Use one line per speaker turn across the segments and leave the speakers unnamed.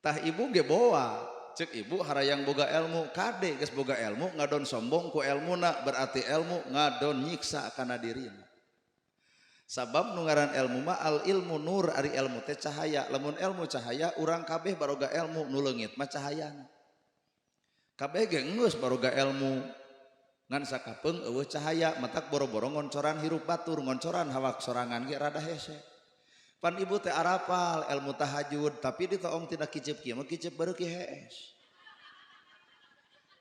Tah, ibu ge boa, cek ibu harayang boga ilmu. Kade, geus boga ilmu ngadon sombong ku ilmuna, berarti ilmu ngadon nyiksa kana dirina. Sabab nu ngaran ilmu mah al ilmu nur, ari ilmu teh cahaya. Lamun ilmu cahaya, urang kabeh baroga ilmu, nu leungit mah cahayana. Kabeh ge geus baroga ilmu, ngan sakapeung euweuh cahaya, matak boro-boro ngoncoran hirup batur, ngoncoran hawak sorangan ge rada hese. Pan ibu teh arapal ilmu tahajud, tapi ditoong tina kicep kieu mah kicep beuki hees.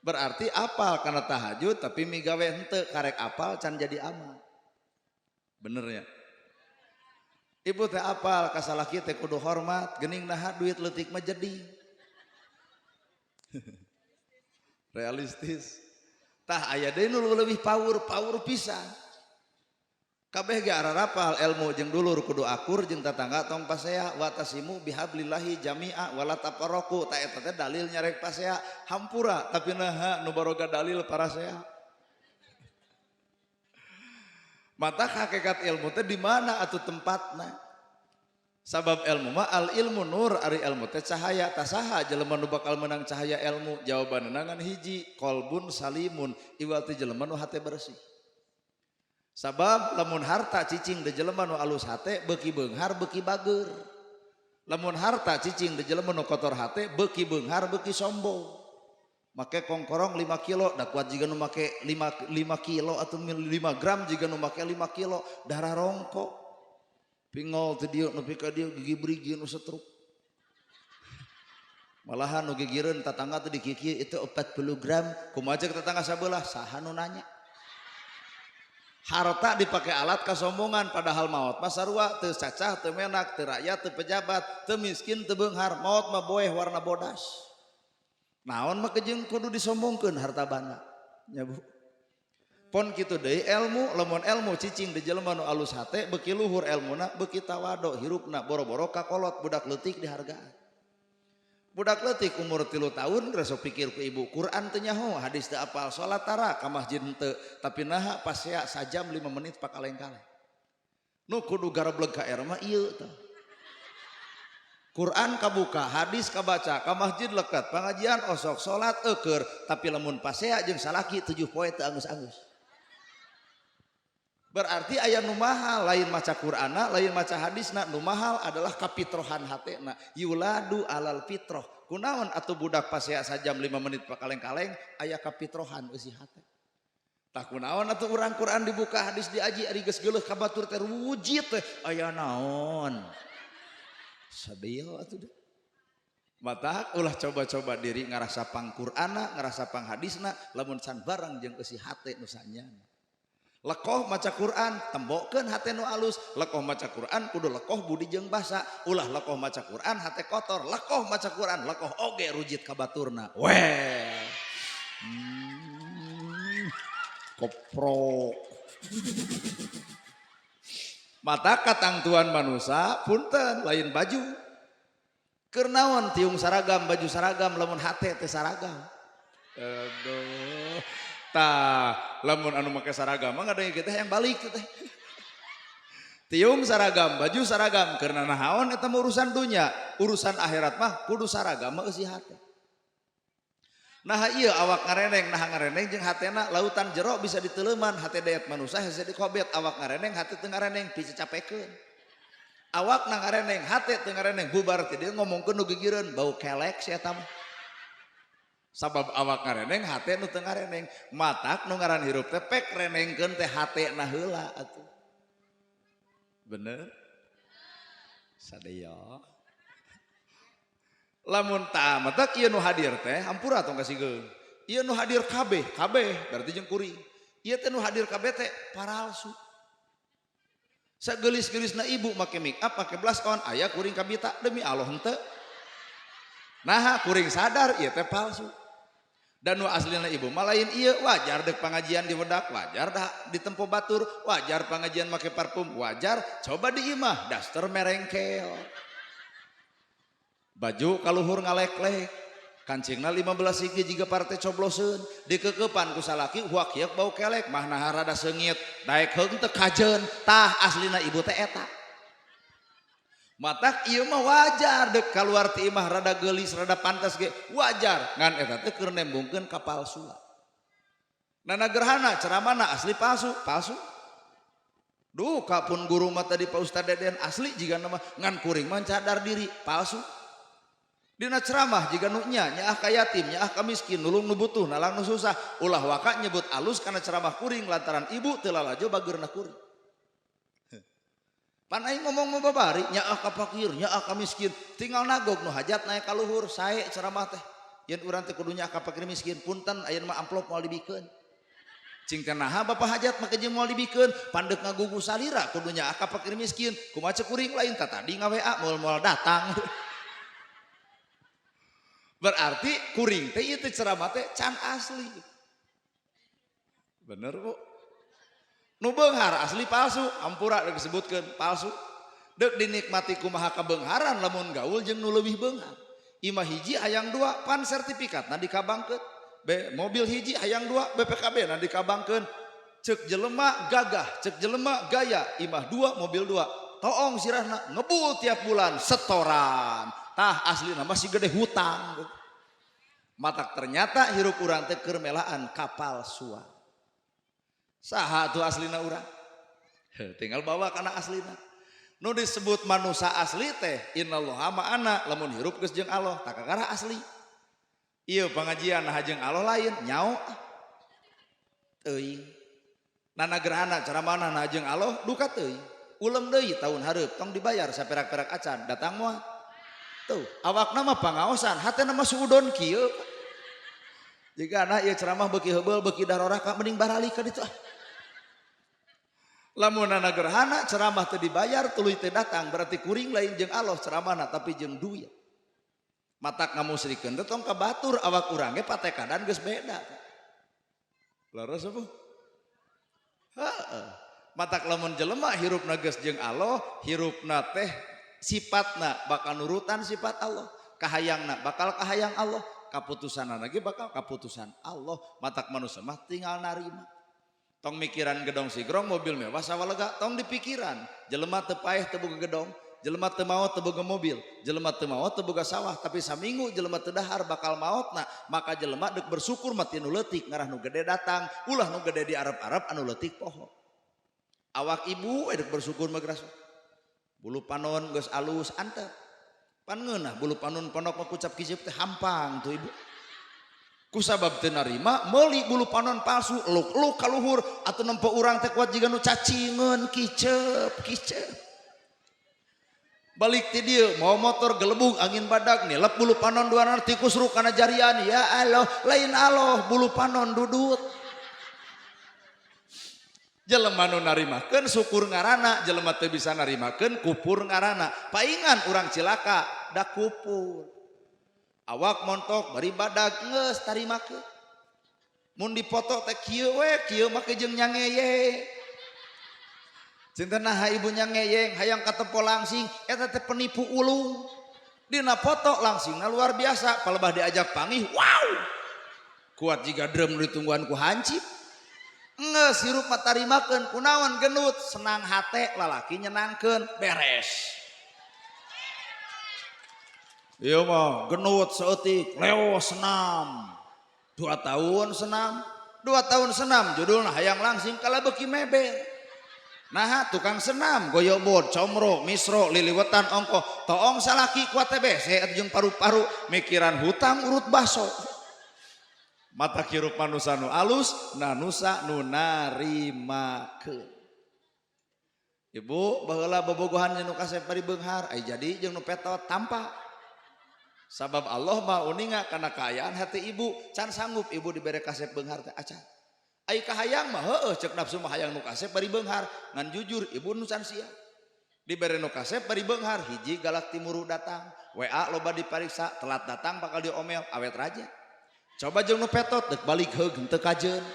Berarti apal kana tahajud, tapi migawe henteu. Karek apal can jadi amal. Bener ya? Ibu teh apal ka salaki teh kudu hormat, geuning naha duit leutik mah jadi realistis. Tah, aya deui nu leuwih power, power pisan. Kabeh ge ararapal ilmu jeung dulur kudu akur, jeung tatangga tong pasea, wa'tasimu bihablillahi jami'a wala tafarraqu. Ta eta teh dalil nyarek pasea. Hampura, tapi naha nu baroga dalil parasea? Mata hakikat ilmu teh di mana atuh tempatna? Sabab ilmu mah al ilmu nur, ari ilmu teh cahaya. Tasaha jelema nu bakal menang cahaya ilmu? Jawabanna ngan hiji, qalbun salimun, iwal ti jelema nu hate bersih. Sabab lamun harta cicing di jelema nu alus hate, beuki beunghar beuki bager. Lamun harta cicing di jelema nu kotor hate, beuki beunghar beuki sombong. Make kongkorong 5 kilo da kuat jiga nu make 5, 5 kilo atau 5 gram jiga nu make 5 kilo. Darah rongkok pingol teu dieu nepi ka dieu, gigi brigi nu setruk. Malahan nu gigireun tatangga teh dikiki itu 40 gram, kumaha cek tetangga sabelah? Saha nu nanya? Harta dipakai alat kasombongan, padahal maot mah sarua, teu cacah, teu menak, teu rakyat, teu pejabat, teu miskin, teu beunghar. Maot mah boeh warna bodas. Naon mah kejeng kudu disombongkeun harta banda nya, Bu? Pon kitu deui ilmu. Lamun ilmu cicing di jelema nu alus hate, beuki luhur ilmuna beuki tawado hirupna. Boro-boro ka kolot, budak leutik dihargaan. Budak leutik umur 3 tahun geus pikir ku ibu, Quran teu nyaho, hadis teu apal, salat tara, ka masjid henteu, tapi naha pasea sajam 5 menit pakaleng-kaleng? Nu kudu garableg ka mah ieu tah. Quran kabuka, hadis kabaca, ka masjid lekat, pengajian osok, salat eukeur, tapi lamun pasea jeung salaki 7 poe teu anggeus-anggeus. Berarti aya nu mahal, lain maca Qur'ana, lain maca hadisna, nu mahal adalah kapitrohan hatena. Yuladu alal fitroh. Kunaon atuh budak pasea sajam 5 menit pakaleng-kaleng? Aya kapitrohan eusi hate. Tah, kunaon atuh urang Quran dibuka, hadis diaji, ari geus geuleuh ka batur teh rujit teh aya naon? Sadaya atuh deh. Mata ulah coba-coba diri ngarasa pang Qur'ana, ngarasa pang hadisna, lamun can bareng jeung eusi hate nu sanyana. Lekoh maca Quran, tembokkeun hate nu alus. Lekoh maca Quran kudu lekoh budi jeung basa. Ulah lekoh maca Quran hate kotor, lekoh maca Quran, lekoh oge rujit ka baturna. Weh. Koprok. Mata katangtuan manusia, punten, lain baju. Keur naon tiung saragam, baju saragam, lamun hate teh saragam? Aduh. Tah, lamun anu make saragam mah ngadenge kita yang balik teh. Tiung saragam, baju saragam, karena naon? Eta mah urusan dunya, urusan akhirat mah kudu saragam mah eusi hate. Nah, iya, awak ngareneng, nah ngareneng jeung hatena lautan jero bisa diteleman, hate dayat manusia hese dikobet. Awak ngareneng, hate teu ngareneng, picacapekeun. Awak na ngareneng, hate teu ngareneng, bubar teh dia ngomongkeun nu gigireun, bau kelek si eta mah. Sabab awak ngareneng, hate nu teu ngareneng. Matak nu ngaran hirup teh pek renengkeun teh hatena heula atuh. Bener? Sadaya. Lamun ta matak ieu nu hadir teh hampura tong kasih. Ieu nu hadir kabeh, kabeh berarti jeung kuring. Ieu teh nu hadir kabeh teh paralsu. Sagelis-gelisna ibu make make up, make blush on, aya kuring kabita? Demi Allah henteu. Nah, kuring sadar ieu teh palsu. Dan nu aslina ibu mah lain ieu. Wajar dek pengajian di wedak, wajar dah ditempo batur, wajar pengajian make parfum, wajar. Coba di imah, daster merengkel. Baju kaluhur ngalek-lek, kancingna 15 siki jiga partai cobloseun, dikekepan ku salaki, huak hiak bau kelek, mah nah rada seungit, daek heung teu kajeun. Tah, aslina ibu teh eta. Matak ieu mah wajar dek kaluar ti imah rada geulis rada pantas ge wajar ngan eta teh keur nembongkeun kapalsuan. Nana gerhana ceramahna asli palsu palsu. Duh kapun guru mah tadi Pak Ustad Deden asli jiga nama ngan kuring mah cadar diri palsu. Dina ceramah jiga nu nya nyaah ka yatim nyaah ka miskin nulung nu butuh nalang nu susah ulah waka nyebut alus kana ceramah kuring lantaran ibu teu lalajo bageurna kuring. Pan aing ngomong mah babari nyaah ka fakir nyaah ka miskin tinggal nagog nu hajat naik ka luhur sae ceramah teh yen urang teh kudu nyaah ka fakir miskin punten ayeuna mah amplop moal dibikeun. Cing teh naha bapak hajat make jeung moal dibikeun pandek ngagugu salira kudu nyaah ka fakir miskin kumaha ceuk kuring lain tah tadi nga-WA moal-moal datang. Berarti kuring teh ieu teh ceramah teh can asli. Bener Bu? Nu beunghar asli palsu, ampura deuk disebutkeun palsu. Deuk dinikmati kumaha kabeungharan lamun gaul jeung nu leuwih beunghar. Imah hiji hayang dua pan sertifikatna dikabangkeun. Be, mobil hiji hayang dua BPKB na dikabangkeun. Ceuk jelema gagah, ceuk jelema gaya, imah dua mobil dua. Toong sirahna ngebul tiap bulan setoran. Tah aslina masih gede hutang. Matak ternyata hirup urang teh keur melaan kapalsuan. Saha tuh aslina urang? Tinggal bawa kana aslina. Nu disebut manusia asli teh innallaha ma'ana lamun hirup geus jeung Allah tak kakara asli. Ieu pangajian nah jeung Allah lain nyao teuing. Nana gerhana ceramahna nah jeung Allah duka teuing. Ulem deui tahun hareup tong dibayar saperak-perak acan datang moal. Tuh awakna mah pangaosan hatena mah suudon kieu. Jika anak ieu ceramah beuki heubeul beuki daroraka mending baralik ka ditu ah. Lamun nana gerhana ceramah teu dibayar tuluy teu datang berarti kuring lain jeung Allah ceramahna tapi jeung duit. Matak ngamusrikeun teh tong ka batur awak urang ge patekadan geus beda. Leres apa? Heeh. Matak lamun jelema hirupna geus jeung Allah, hirupna teh sifatna bakal nurutan sifat Allah, kahayangna bakal kahayang Allah, kaputusanna ge bakal kaputusan Allah. Matak manusia mah tinggal narima. Tong mikiran gedong sigrong mobil mewah sawalega tong dipikiran. Jelema teu paeh teu boga gedong, jelema teu maot teu boga mobil, jelema teu maot teu boga sawah, tapi saminggu jelema teu dahar bakal maotna, maka jelema deuk bersyukur mah ti nu leutik ngarah nu gede datang, ulah nu gede di Arab-Arab anu leutik poho. Awak ibu deuk bersyukur mah geras. Bulu panon geus alus antep. Pan ngeunah bulu panon pondok mah kucap kicip teh hampang tuh ibu. Kusabab teu narima meuli bulu panon palsu luk-luk ka luhur atuh nempo urang teh kuat jiga nu cacingeun kicep kicep. Balik ti dieu mawa motor gelebug angin badak nilep bulu panon duana tikus ruk kana jarian ya Allah lain Allah bulu panon dudut. Jelema nu narimakeun syukur ngaranna, jelema teu bisa narimakeun kupur ngaranna. Paingan urang cilaka da kupur. Awak montok bari badag geus tarimakeun. Mun dipoto teh kieu we, kieu make jeung nyangeye. Cinta naha ibu nyangeyeng hayang katempo langsing eta teh penipu ulung. Dina foto langsingna luar biasa, palebah diajak panggih, wow. Kuat jiga drum nu ditungguan ku hancip. Geus hirup mah tarimakeun kunaon gendut senang hate lalaki nyenangkeun beres. Ieu mah genut saeutik leo senam. 2 tahun senam, 2 tahun senam judulna hayang langsing kalah beuki meber. Naha tukang senam goyobod comro misro liliwetan ongkoh toong salaki kuat TBC atuh jeung paru-paru mikiran hutang urut baso. Mata hirup manusa nu alus nanusa nu narimakeun. Ibu baheula bobogohan jeung nu kasep bari beunghar ai jadi jeung nu petot tampa. Sabab Allah mah uninga kana kaayaan hati ibu can sanggup ibu dibere kasep beunghar teh acan. Ai kahayang mah heueuh ceuk nafsu mah hayang nu kasep bari beunghar ngan jujur ibu nu can siap. Dibere nu kasep bari beunghar hiji galak timuru datang WA loba dipariksa telat datang bakal diomel awet raja. Coba jeung nu petot deuk balik heug henteu kajeun.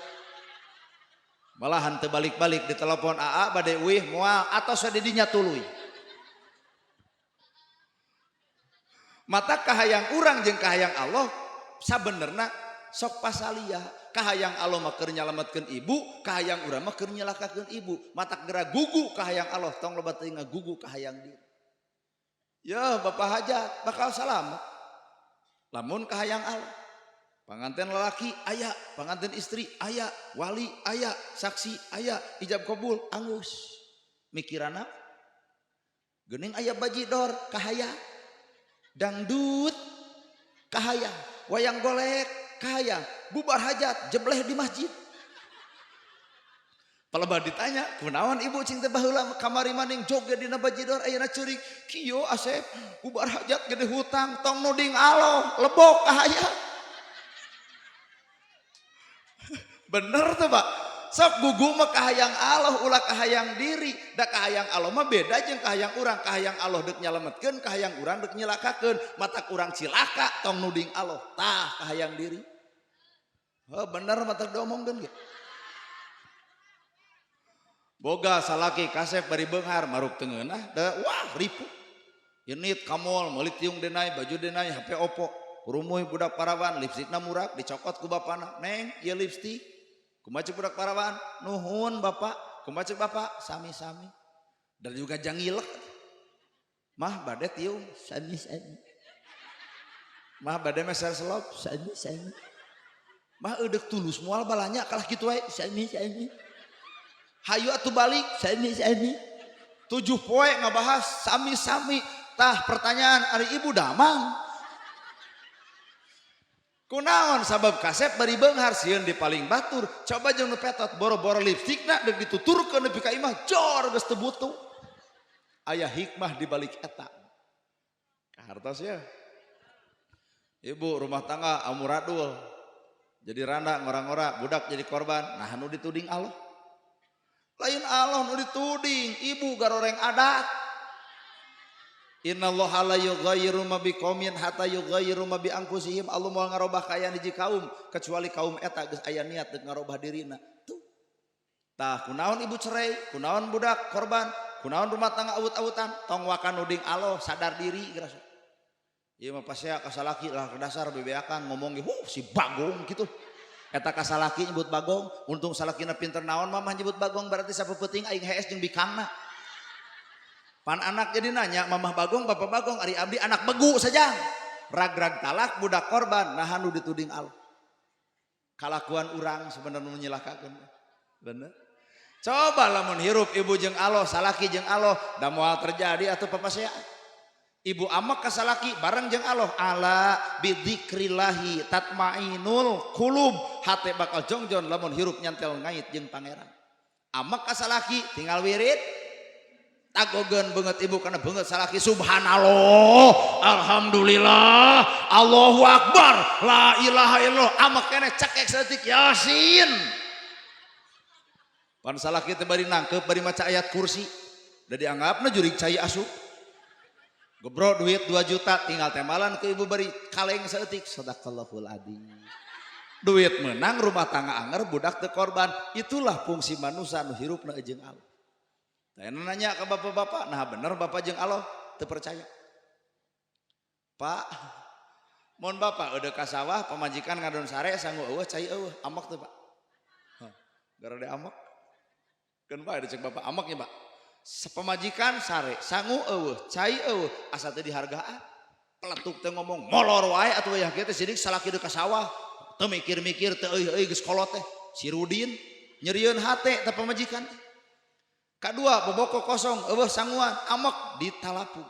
Malahan teu balik-balik ditelepon AA bade uih moal atos we di dinya tuluy. Mata kahayang urang jeung kahayang Allah sabenerna sok pasalia. Kahayang Allah mah keur nyalametkeun ibu, kahayang urang mah keur nyelakakeun ibu. Mata geura gugu kahayang Allah tong loba teuing ngagugu kahayang diri. Ya bapak hajat bakal salamet. Lamun kahayang Allah. Panganten lelaki aya, panganten istri aya, wali aya, saksi aya, ijab kabul anggus. Mikirana geuning aya bajidor kahayang, dangdut kahayang, wayang golek kahayang, bubar hajat jebleh di masjid. Palebah ditanya, kunaon ibu cing teh baheula kamari maning joget dina bajidor ayeuna ceurik. Kieu Asep, bubar hajat gede hutang, tong nuding Allah, lebok kahayang. Bener tuh Pak. Sok gugu mah kahayang Allah ulah kahayang diri. Da kahayang Allah mah beda jeung kahayang urang. Kahayang Allah deuk nyalametkeun, kahayang urang deuk nyilakakeun. Matak urang cilaka tong nuding Allah. Tah kahayang diri. Heuh bener matak diomongkeun ge. Boga salaki kasep bari beunghar maruk teu ngeunah da wah ripuh. Yenit ka mall meuli tiung denai, baju denai, HP Oppo. Kurumuy budak parawan, lipstikna murag dicokot ku bapana. Neng, ieu lipstik. Kumaha cek budak parawan? Nuhun bapak. Kumaha cek bapak? Sami-sami. Dan juga jangilek. Mah bade tiung sami-sami. Mah bade meser selop sami-sami. Mah eudek tulus moal balanya kalah kitu wae sami-sami. Hayu atuh balik sami-sami. 7 poe ngabahas sami-sami. Tah pertanyaan ari ibu damang. Kunaon sabab kasep bari beunghar sieun di paling batur. Coba jeung nu petot boro-boro lipstikna deuk dituturkeun nepi ka imah jor geus teu butuh. Aya hikmah di balik eta. Kahartos ya. Ibu rumah tangga amuradul. Jadi randa ngora-ngora budak jadi korban. Nah nu dituding Allah. Lain Allah nu dituding, ibu garoreng adat. Innallaha la yughayyiru ma biqaumin hatta yughayyiru ma bi anfusihim. Allah moal ngarobah kaayaan hiji kaum kecuali kaum eta geus aya niat deuk ngarobah dirina. Tuh. Tah kunaon ibu cerai, kunaon budak korban, kunaon rumah tangga awut-awutan, tong waka nuding Allah, sadar diri geus. Ieu mah pasea ka salaki lah ke dasar bebeakan ngomong ge, huh si bagong gitu. Eta ka salaki nyebut bagong, untung salakina pinter naon mamah nyebut bagong berarti sapeupeting aing hees jeung bikangna. Pan anak jadi nanya, mamah bagong, bapak bagong, ari abdi anak begu saja. Rag-rag talak budak korban, nah nu dituding Allah. Kalakuan urang sebenarnya nu nyilakakeun. Bener. Coba lamun hirup ibu jeung Allah, salaki jeung Allah, da moal terjadi atuh papasea. Ibu amak ka salaki bareng jeung Allah, ala bidzikrillahi tatmainul qulub, hate bakal jongjon lamun hirup nyantel ngait jeung pangeran. Amak ka salaki tinggal wirid, tagogeun beungeut ibu kana beungeut salaki subhanallah, alhamdulillah, Allahu akbar, la ilaha illallah, amak keneh cekek saeutik yasin. Pan salaki teh bari nangkep bari maca ayat kursi, da dianggapna jurig cai asup. Gebro duit 2 juta tinggal temalan ke ibu bari kaleng saeutik sadaqallahul adzim. Duit menang rumah tangga anger budak teu korban. Itulah fungsi manusia nu hirupna jeung Allah. Saya nanya ke bapak-bapak, nah bener bapak jeung Allah teu percaya. Pak, mun bapak udah ka sawah pamajikan ngadon sare sangu eueuh cai eueuh, amak teu Pak? Hah, gara de amak. Keun bae cek bapak amaknya Pak. Sepemajikan sare sangu eueuh, cai eueuh, asa teu dihargaan. Peletuk teh ngomong molor wae atuh wayah kieu teh sidik salaki deuk ka sawah. Teu mikir-mikir teu euy-euy geus kolot teh. Si Rudin nyerieun hate teh pamajikan teh. Kadua boboko kosong eueuh sanguan amek ditalapu.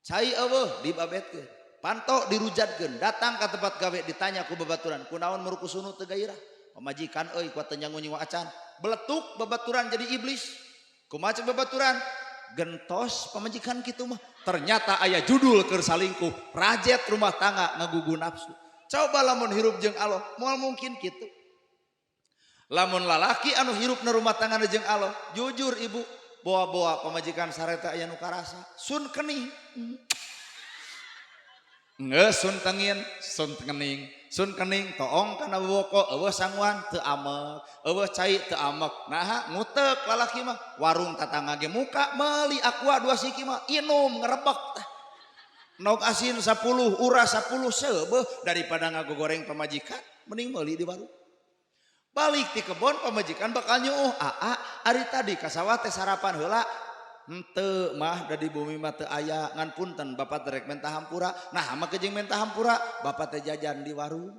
Cai eueuh dibabetkeun. Panto dirujatkeun, datang ka tempat gawe ditanya ku babaturan, kunaon murukusunu teu gairah? Pamajikan euy kuat teu nyangu nyiwa acan. Beletuk babaturan jadi iblis. Kumaha cek babaturan? Gentos pamajikan kitu mah. Ternyata aya judul keur salingkuh, rajet rumah tangga ngagugu nafsu. Coba lamun hirup jeung Allah, moal mungkin kitu. Lamun lalaki anu hirup na rumah tangga jeung Allah, jujur ibu, bawa-bawa pamajikan sareta aya nu karasa, sun kening. Geus sun tengin, sun kening, sun kening toong kana boboko eueuh sanguan teu amek, eueuh cai teu amek. Naha ngutek lalaki mah, warung tatangga ge muka meuli aqua 2 siki mah, inum ngerebek tah. Nog asin 10, uras 10 seubeuh daripada ngagogoreng pamajikan, mending meuli di warung. Balik di kebon pamajikan bakal nyuuh, aa ari tadi ka sawah teh sarapan heula. Henteu mah da di bumi mah teu aya ngan punten bapak teh rek menta hampura. Nah make jeung menta hampura bapak teh jajan di warung.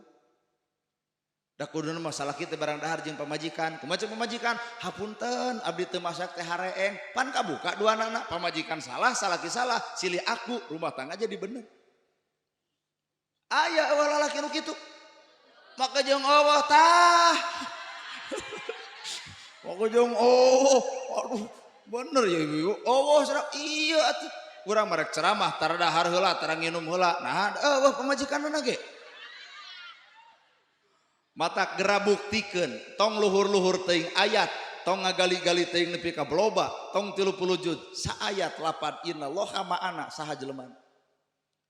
Da kuduna masalah kitu barang dahar jeung pamajikan. Kumaha ceuk pamajikan? Hapunten abdi teu masak teh hareeng. Pan kabuka duanana pamajikan salah salaki salah silih aku rumah tangga jadi bener. Aya eueuh lalaki nu kitu. Maka jeung eueuh tah. Maka jeung oh aduh bener ya ibu. Oh iya atuh. Urang marek ceramah tara dahar heula tara nginum heula. Nah eueuh pamajikanna ge. Mata gera buktikeun tong luhur-luhur teuing ayat, tong ngagali-gali teuing nepi ka bloba, tong 30 juz saayat lapad innallaha ma'ana saha jelema.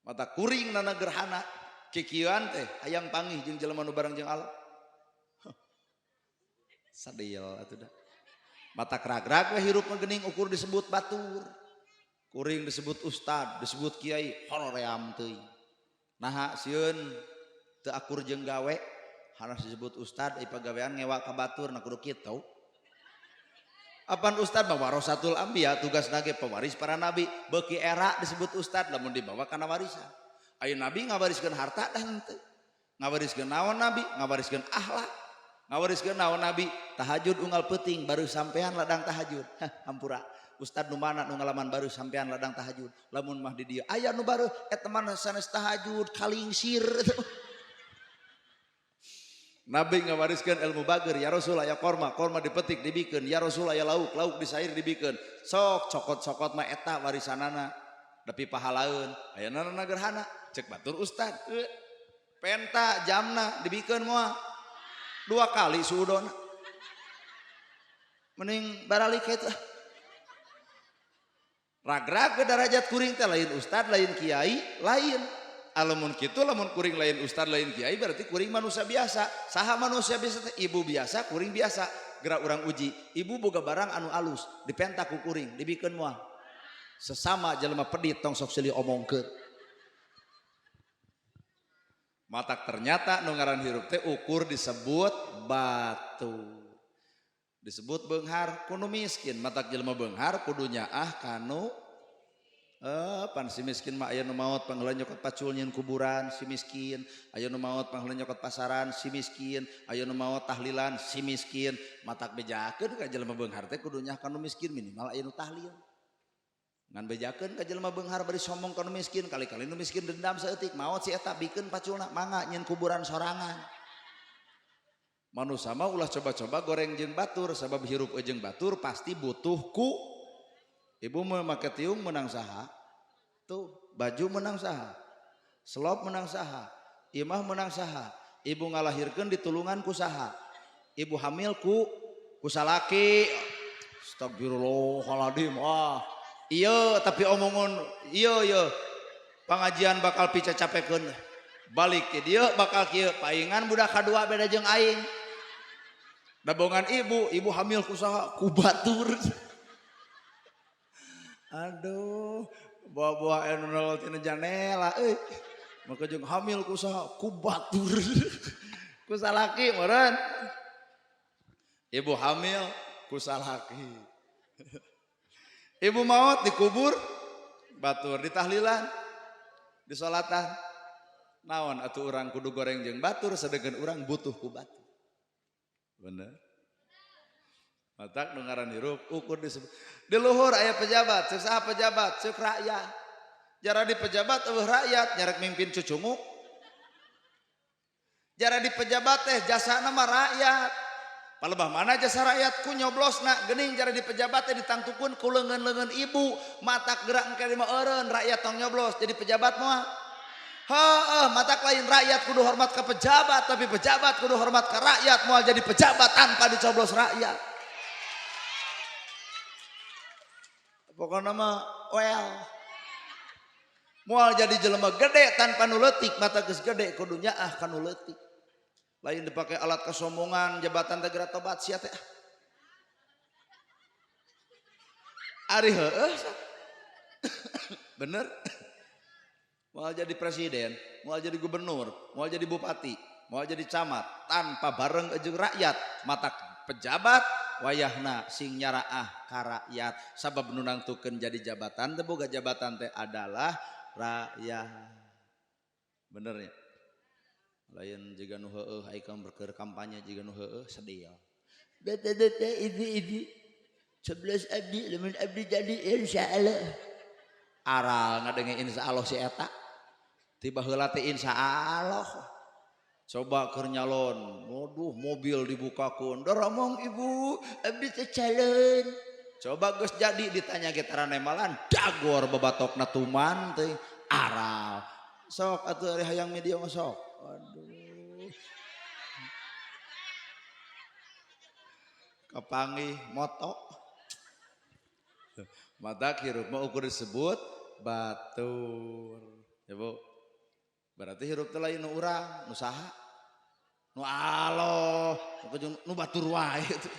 Mata kuring nana gerhana kikieuan teh hayang panggih jeung jelema nu bareng jeung Allah. Sadil atuh da. Mata kragrag we hirup mah geuning ukur disebut batur. Kuring disebut ustad, disebut kiai, horoream teuing. Naha sieun teu akur jeung gawe, harus disebut ustad, ai pagawean ngewa ka batur na kudu kitu. Apan ustad mah warasatul anbiya, tugasna ge pewaris para nabi, beuki era disebut ustad lamun dibawa kana warisan. Aya nabi ngawariskeun harta dah henteu. Ngawariskeun naon nabi? Ngawariskeun akhlak. Ngawariskeun naon nabi? Tahajud unggal peuting baru sampean ladang tahajud. Hah, hampura. Ustad nu mana nu ngalaman baru sampean ladang tahajud. Lamun mah di dieu aya nu baru eta mah sanes tahajud kalingsir. Nabi ngawariskeun ilmu bager, ya Rasul aya korma, korma dipetik dibikeun, ya Rasul aya lauk, lauk disair dibikeun. Sok cokot-cokot mah eta warisanana. Tapi pahalaeun, aya nana gerhana, cek batur ustad. Penta jamna dibikeun moal. 2 kali suudona. Mending baralik eta. Ragrag ke darajat kuring teh lain ustad, lain kiai, lain. Lamun kitu lamun kuring lain ustad lain kiai berarti kuring manusia biasa. Saha manusia biasa teh? Ibu biasa, kuring biasa. Gerak urang uji. Ibu boga barang anu alus, dipenta ku kuring, dibikeun moal. Sesama jelema pedit tong sok silih omongkeun. Matak ternyata nu ngaran hirup teh ukur disebut batu. Disebut beunghar kudu miskin, matak jelema beunghar kudu nyaah kanu pan si miskin mah aya nu maot pangheula nyokot pacul nyieun kuburan si miskin, aya nu maot pangheula nyokot pasaran si miskin, aya nu maot tahlilan si miskin, matak bejakeun ka jelema beunghar teh kudu nyaah kanu miskin minimal aya nu tahlil. Ngan bejakeun ka jelema beunghar bari sombong ka nu miskin, kali-kali nu miskin dendam saeutik maot si eta bikeun paculna mangga nyieun kuburan sorangan. Manusia mah ulah coba-coba goreng jeung batur sabab hirup jeung batur pasti butuh ku. Ibu mau make tiung menang saha? Tuh, baju menang saha? Selop menang saha? Imah menang saha? Ibu ngalahirkeun ditulungan ku saha? Ibu hamil ku salaki. Astagfirullahaladzim. Wah. Iya, tapi omongan iya iya. Pengajian bakal picacapekeun. Balik ke dieu bakal kieu paingan budak kadua beda jeung aing. Dabongan ibu, ibu hamil ku saha? Ku batur. Aduh, bawa-bawa anu nol tina janela euy. Maka jeung hamil ku saha? Ku batur. Ku salaki meureun. Ibu hamil ku salaki. Ibu maot dikubur batur, ditahlilan, disolatan. Naon atuh urang kudu goreng jeung batur sedengkeun urang butuh ku batur. Bener. Matak nu ngaran hirup ukur disebut. Di luhur aya pejabat, ceuk saha pejabat, ceuk rakyat. Jara di pejabat eueuh rakyat, nyarek mimpin cucunguk. Jara di pejabat teh jasana mah rakyat. Palebah mana jasa rakyat ku nyoblosna geuning jara di pejabat teh ditangtukeun ku leungeun-leungeun ibu, matak gerak engke mah eureun rakyat tong nyoblos jadi pejabat moal. Heeh, matak lain rakyat kudu hormat ka pejabat, tapi pejabat kudu hormat ka rakyat, moal jadi pejabat tanpa dicoblos rakyat. Pokoknya mah well. Moal jadi jelema gede tanpa nu leutik, mata geus gede kudu nyaah ka nu leutik. Lain dipakai alat kesombongan, jabatan teh geura tobat sia teh. Ari heueuh. Bener? Moal jadi presiden, moal jadi gubernur, moal jadi bupati, moal jadi camat tanpa bareng jeung rakyat, mata pejabat Wayahna sing nyaraah ka rakyat sabab nu nangtukeun jadi jabatan teh boga jabatan teh adalah rakyat. Bener ya? Lain jiga nu heueuh ai keur kampanye jiga nu heueuh sedih.
Bapak-bapak, ibu-ibu, 11 abdi, lamun abdi jadi insyaallah.
Aral ngadenge insyaallah si eta. Tiba heula teh insyaallah. Coba keur nyalon, waduh mobil dibukakeun. Daramang ibu,
abdi teh calon.
Coba geus jadi ditanya ge taranemalan, dagor babatokna tuman teh aral. Sok atuh ari hayang media mah sok. Aduh. Kapanggih moto. Mata hirup mah ukur disebut batur. Ya Bu. Berarti hirup teh lain nu urang, nu saha? Nu Allah, nu batur wae itu.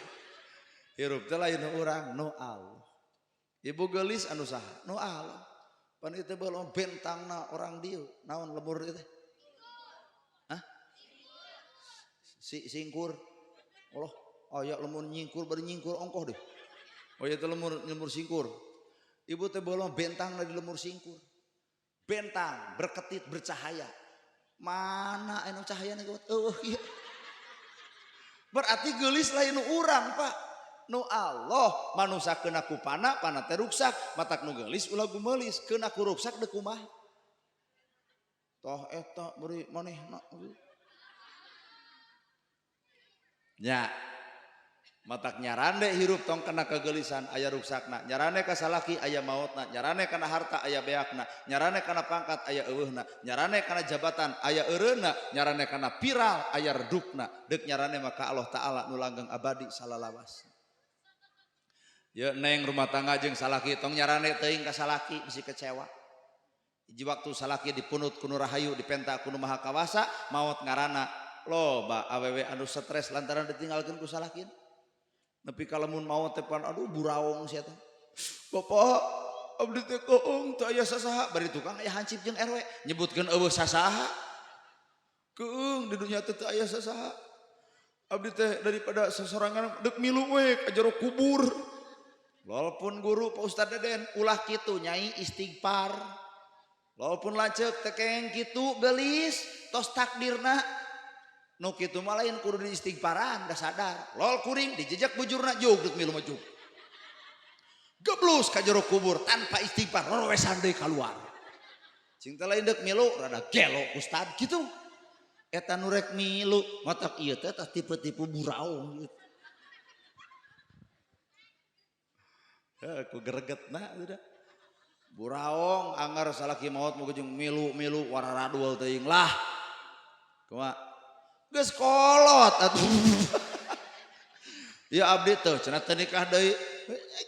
Hirup teh lain nu urang, nu Allah. Ibu geulis anu saha? Nu Allah. Pan ieu teh baheula bentangna orang dieu, naon lemur ieu teh? Hah? Si singkur. Allah, aya lemur nyingkur bari nyingkur ongkoh deh. Oh ieu teh lemur singkur. Ibu teh baheula bentangna di lemur singkur. Bentang berketit bercahaya. Mana anu cahayana geuwat? Eueuh ieu. Berarti geulis lain nu urang, Pak. Nu Allah manusa keuna ku pana, pana teh ruksak, matak nu geulis ulah gumeulis, keuna ku ruksak deuk kumaha? Toh eta beri manehna. Nya. Matak nyarande hirup tong kena kegelisan aya ruksakna, nyarande ka salaki aya maotna, nyarande kana harta aya beakna, nyarande kana pangkat aya eueuhna, nyarande kana jabatan aya eureunna, nyarande kana viral aya redupna, deuk nyarande maka Allah Ta'ala nu langgeng abadi salalawas. Ye neng rumah tangga jeung salaki tong nyarande teuing ka salaki bisi kecewa. Hiji waktu salaki dipunut ku nu rahayu dipenta ku nu maha kawasa, maot ngaranna loba awewe anu stres lantaran ditinggalkeun ku salakina. Nepi ka lamun maot teh pan aduh buraong sia teh. Bapak abdi teh keung teu aya sasaha bari tukang aya hansip jeung RW nyebutkeun eueuh sasaha. Keung di dunya teh teu aya sasaha. Abdi teh daripada sasorangan deuk milu we ka jero kubur. Walaupun guru Pak Ustad Deden ulah kitu nyai istighfar. Walaupun lanceuk teh kengeng kitu geulis tos takdirna. Nu kitu mah lain kudu diistighfaran da sadar. Lol kuring dijejak bujurna jug deuk milu mah jug. Geblus ka jero kubur tanpa istighfar rorowesan deui kaluar. Cing teh lain deuk milu rada gelo ustad kitu. Eta nu rek milu matak ieu teh tah tipe-tipe buraung gitu. Heh ku gregetna udah. Buraung anggar salaki maot moga jeung milu-milu wararadul teuing lah. Kumaha? Geus kolot atuh. Ya abdi teh cenah teu nikah deui.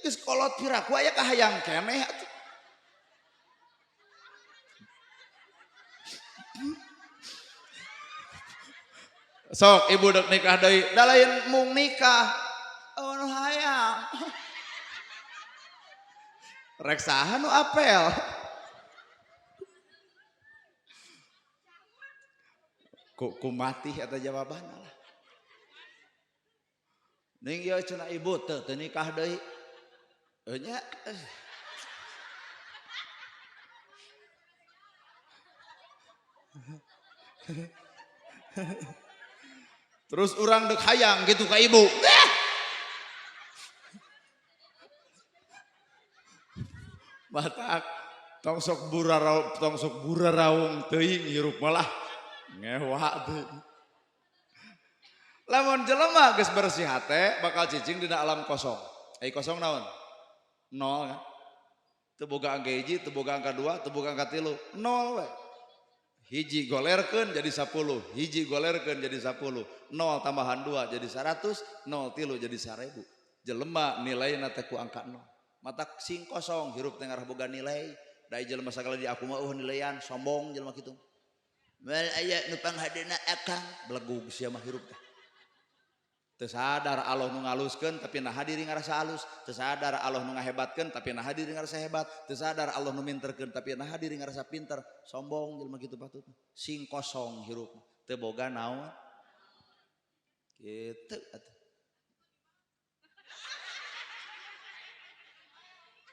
Geus kolot piraku aya kahayang keneh atuh. Sok ibu dek nikah deui, da lain mung nikah. Oh nu hayang. Rek saha nu apel? Ku mati eta jawabanna lah. Ning ieu cenah ibu teu teu nikah deui. Nya. Terus urang deuk hayang gitu ka ibu. Matak tong sok buraraung teuing hirup malah ngewa teuing. Lamun jelema geus bersih hate bakal cicing dina alam kosong. Ai kosong naon? Nol kan. Teu boga angka hiji, teu boga angka 2, teu boga angka 3, nol we. Hiji golerkeun jadi 10, hiji golerkeun jadi 10, 0 tambahan 2 jadi 100, 0 tilu jadi 1000. Jelema nilaina teh ku angka 0. Matak sing kosong hirup teh ngarah boga nilai. Da jelema sagala di aku mah eueuh nilaian, sombong jelema kitu.
Mal aya nu panghadena akang
belegug sia mah hirup teh. Teu sadar Allah nu ngaluskeun tapi naha diri ngarasa alus, teu sadar Allah nu ngahebatkeun tapi naha diri ngarasa hebat, teu sadar Allah nu minterkeun tapi naha diri ngarasa pinter, sombong jelema kitu patut. Sing kosong hirup teu boga naon. Kitu atuh.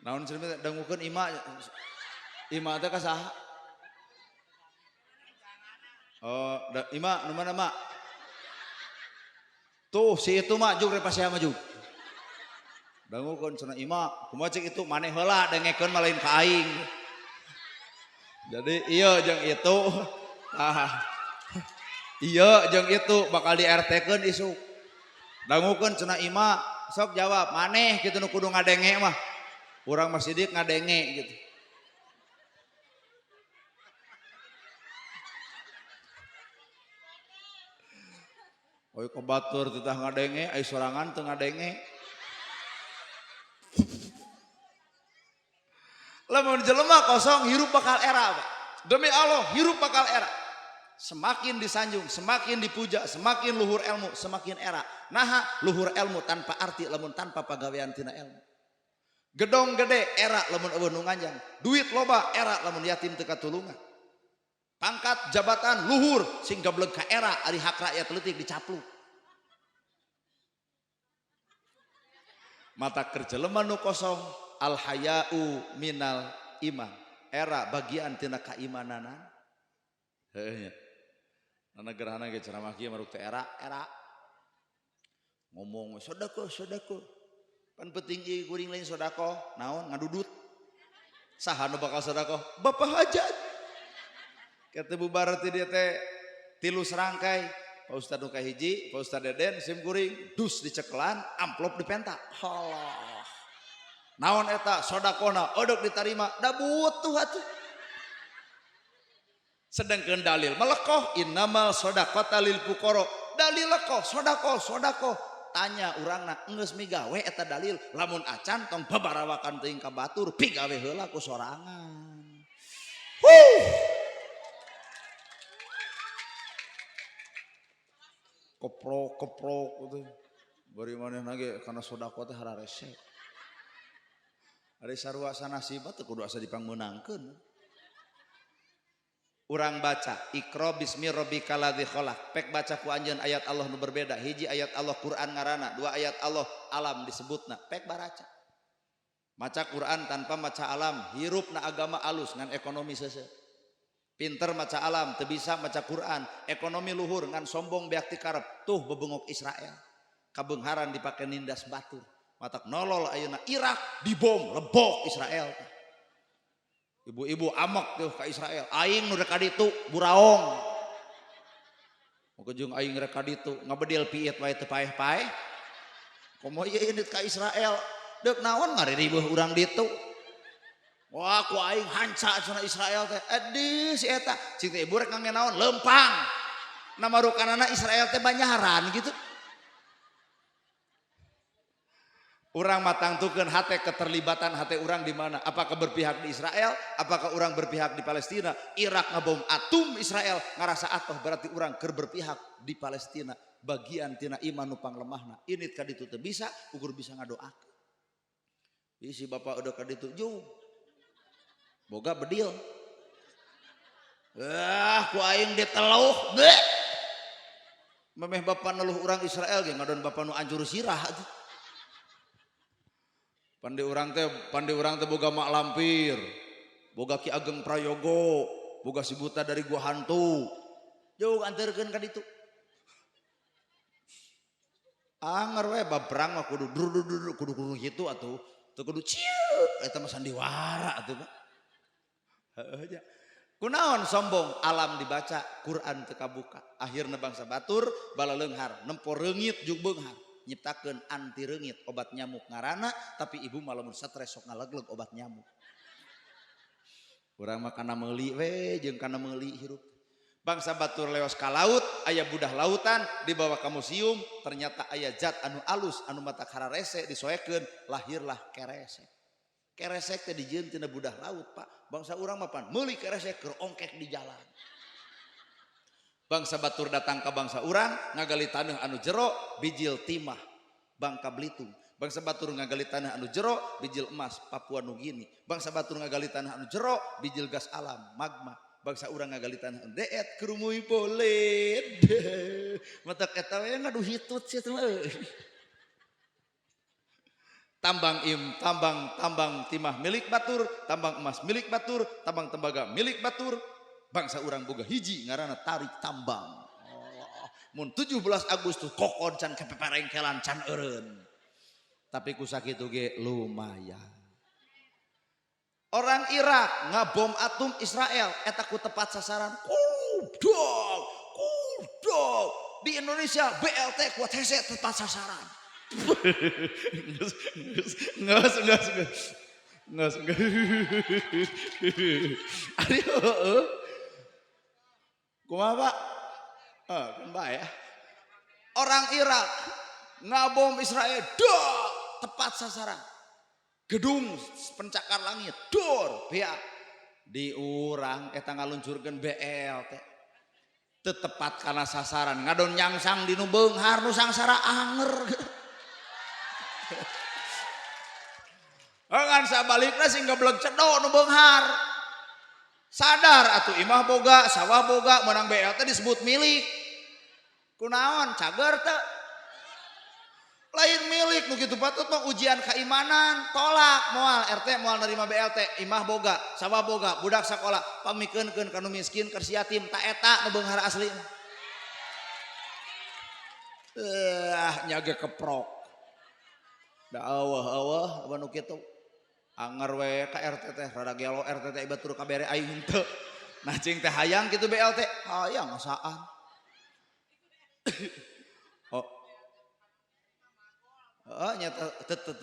Naon cenah dangukeun ima. Ima teh ka saha? Oh, ima nu mana mak? Tuh si itu mak jug repasea mah jug. Dangukeun cenah ima, kumaha cek itu maneh heula dengekeun mah lain ka aing. Jadi iya jeung itu. Ah. Iya jeung itu bakal di RT-keun isuk. Dangukeun cenah ima, sok jawab maneh kitu nu kudu ngadenge mah. Urang mah sidik ngadenge gitu. Oi kebatur titah ngadenge, ai sorangan teu ngadenge. Lamun jelema kosong hirup bakal era, Pak. Demi Allah hirup bakal era. Semakin disanjung, semakin dipuja, semakin luhur ilmu, semakin era. Naha luhur ilmu tanpa arti lamun tanpa pagawean tina ilmu. Gedong gede era lamun eueuh nu nganjang. Duit loba era lamun yatim teu katulungan. Pangkat jabatan luhur sing gableg ka era ari hak rakyat leutik dicapluk. Mata kerja jelema nu kosong al haya'u minal iman. Era bagian tina kaimanana. Heuh nya. Nana gerhana ge ceramah kieu maruk teh era era. Ngomong sedekah sedekah. Pan penting ieu kuring lain sedekah, naon ngadudut. Saha nu bakal sedekah? Bapak hajat. Kata bubar ti dia teh tilu serangkai. Pak Ustad nu kahiji, Pak Ustad Deden sim kuring, dus dicekelan, amplop dipenta. Halah. Naon eta sodakohna odok ditarima, da butuh atuh. Sedangkan dalil melekoh innamal sodaqata lil fuqara. Dalil lekoh sodakoh sodakoh. Tanya urangna geus migawe eta dalil, lamun acan tong babarawakan teuing ka batur, pigawe heula ku sorangan. Huh. Keprok keprok gitu. Bari manehna ge kana sedekah teh hararese. Ari sarua sanasib teh kudu asa dipangmeunangkeun. Urang baca Iqra bismi rabbikal ladzi khalaq. Pek baca ku anjeun ayat Allah nu berbeda. Hiji ayat Allah Quran ngaranna, dua ayat Allah alam disebutna. Pek baraca. Maca Quran tanpa maca alam, hirupna agama alus ngan ekonomi seuseuh. Pinter maca alam, teu bisa maca Quran, ekonomi luhur ngan sombong beak ti karep. Tuh bebengok Israel. Kabeungharan dipake nindas batur. Matak nolol ayeuna Irak dibom lebok Israel. Ibu-ibu amek tuh ka Israel. Aing nu rek ka ditu buraong. Moga jeung aing rek ka ditu ngabedil piit wae teu paeh-paeh. Komo ieu indit ka Israel, deuk naon ngaririweuh urang ditu. Wah, ku aing hanca cenah Israel teh. Edih si eta, cing teh ibu rek ngangge naon? Leumpang. Namarukanana Israel teh banyaran gitu. Urang matangtukeun hate keterlibatan hate urang di mana? Apakah berpihak di Israel? Apakah urang berpihak di Palestina? Irak ngabom atom Israel ngarasa atoh berarti urang keur berpihak di Palestina. Bagian tina iman nu panglemahna. Init ka ditu teu bisa, ukur bisa ngadoakeun. Bisi bapak udah ka ditu jauh. Boga bedil. Ah, ku aing diteluh. Bleh. Memeh bapak neluh urang Israel ge ngadon bapak nu anjur sirah atuh. Pandi urang teh boga mak lampir, boga Ki Ageng Prayogo, boga si buta dari gua hantu. Jauh anterkeun ka ditu. Anger we bab perang mah kudu dudu kudu kudu kitu atuh. Teu kudu cieu eta mah sandiwara atuh Pak. Heueuh nya. Kunaon sombong alam dibaca, Quran teu kabuka. Akhirna bangsa batur balaleunghar, nempo reungit jeung beunghar. Nyiptakeun anti reungit obat nyamuk ngaranna, tapi ibu mah lamun stres sok ngalegleg obat nyamuk. Urang mah kana meuli we jeung kana meuli hirup. Bangsa batur leos ka laut, aya budah lautan dibawa ka museum, ternyata aya zat anu alus anu mata kararese disoekeun, lahirlah keresek. Keresek teh dijieun tina budah laut, Pak. Bangsa urang mah pan meuli keresek keur ongkek di jalan. Bangsa batur datang ke bangsa urang ngagali tanah anu jero bijil timah Bangka Belitung. Bangsa batur ngagali tanah anu jero bijil emas Papua Nugini. Bangsa batur ngagali tanah anu jero bijil gas alam magma. Bangsa urang ngagali tanah anu deet kerumui boled. Matak eta we ngadu hitut sia teh mah. Tambang im, tambang, tambang timah milik batur, tambang emas milik batur, tambang tembaga milik batur. Bangsa urang boga hiji ngaranna tarik tambang. Allah. Mun 17 Agustus kokon can kepeperengkelan can eureun. Tapi ku sakitu ge lumayan. Orang Irak ngabom atom Israel eta ku tepat sasaran. Kudok, kudok. Di Indonesia BLT kuat hese tepat sasaran. Nges, nges, nges, nges, nges. Ari heueuh. Kumaha, Pak? Eh, kan bae ya. Orang Irak ngabom Israel, dok, tepat sasaran. Gedung pencakar langit, dor, beak. Di urang eta ngaluncurkeun BLT. Teu tepat kana sasaran, ngadon nyangsang di nu beunghar nu sangsara anger. Ngan sabalikna sing geblek cedok nu beunghar. Sadar atuh imah boga, sawah boga, menang BLT disebut milik. Kunaon cager teu? Lain milik nu kitu patut mah ujian keimanan, tolak moal RT moal nerima BLT, imah boga, sawah boga, budak sakola, pamikeunkeun ka nu miskin, ka si yatim, ta eta nu beunghar asli. Nyage keprok. Da awah-awah nu kitu. Anger we ka RT teh rada gelo RT teh batur kabere aing henteu. Nah cing teh hayang kitu BLT, hayang asaan. Oh. Oh, nya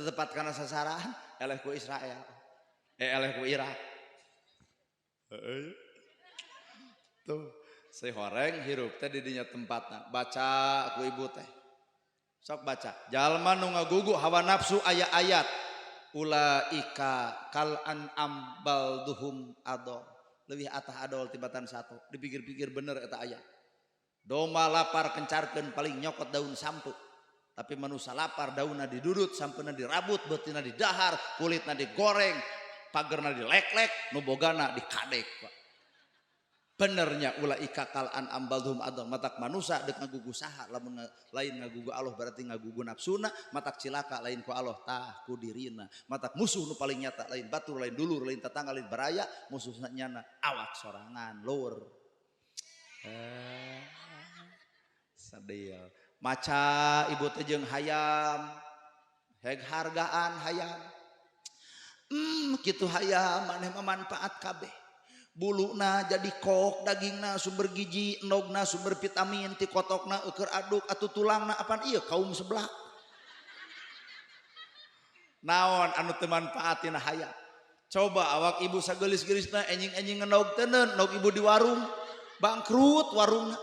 tepat kana sasaran eleh ku Israel. Eleh ku Irak. Heeh. Tuh, si horeng hirup teh di dinya tempatna. Baca ku ibu teh. Sok baca. Jalma nu ngagugu hawa nafsu aya ayat ulaika kal an'am balduhum adol. Leuwih atah adol tibatan satu. Dipikir-pikir bener eta ayat. Domba lapar kencarkeun paling nyokot daun sampu. Tapi manusia lapar daunna didudut, sampuna dirabut, beutina didahar, kulitna digoreng, pagerna dilek-lek, nu bogana dikadek, Pak. Benernya ulaika kal an'am balduhum adol. Matak manusia dek ngagugu saha lamun lain ngagugu Allah berarti ngagugu nafsuna, matak cilaka lain ku Allah tah ku dirina. Matak musuh nu paling nyata lain batur, lain dulur, lain tetangga, lain baraya, musuhna nyana awak sorangan lur. Sedih. Maca ibu teh jeung hayam, heg hargaan hayam. Kitu hayam maneh mah manfaat kabeh. Buluna jadi kok, dagingna sumber gizi, endogna sumber vitamin, ti kotokna eueur aduk atuh tulangna apan ieu kaum sebelah. Naon anu teu manfaat tina hayam? Coba awak ibu sageulis-geulisna enjing-enjing ngendog teuneun, endog ibu di warung, bangkrut warungna.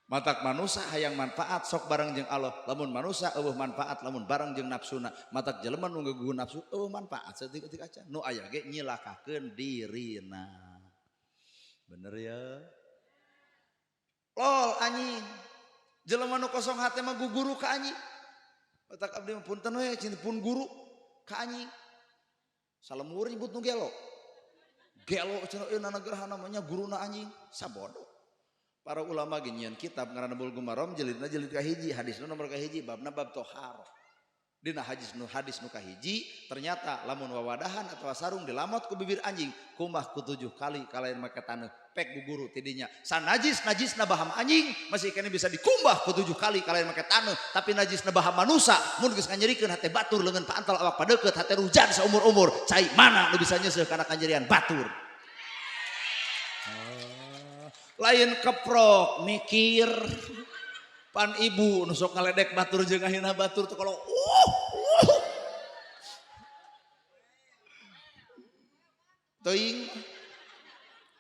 Matak manusa hayang manfaat sok bareng jeung Allah, lamun manusa eueuh manfaat lamun bareng jeung nafsuna. Matak jelema nu ngagugu nafsu eueuh manfaat saeutik-eutik acan. Nu aya ge nyilakakeun dirina. Bener ya? Lol anjing. Jelema nu kosong hate mah guguru ka anjing. Matak abdi mah punten we cinta pun guru ka anjing. Salemur nyebut nu gelo. Gelo cenah eueuh nanagerah namanya guruna anjing, sabodo. Para ulama ge nyieun kitab ngaranna Bulughul Maram jilidna jilid kahiji, hadisna nomor kahiji, babna bab toharah. Dina hadis nu kahiji ternyata lamun wawadahan atau sarung dilamot ku bibir anjing kumbah ku 7 kali kalayan make taneuh pek guguru tidinya. Sanajis najisna baham anjing masih kene bisa dikumbah ku 7 kali kalayan make taneuh, tapi najisna baham manusa mun geus nganyerikeun hate batur leungeun paantal awak padeukeut hate rujan saumur-umur cai mana nu bisa nyeuseuh kana kanyerian batur. Lain keprok mikir pan ibu nu sok ngaledek batur jeung ngahina batur tuh kalau teuing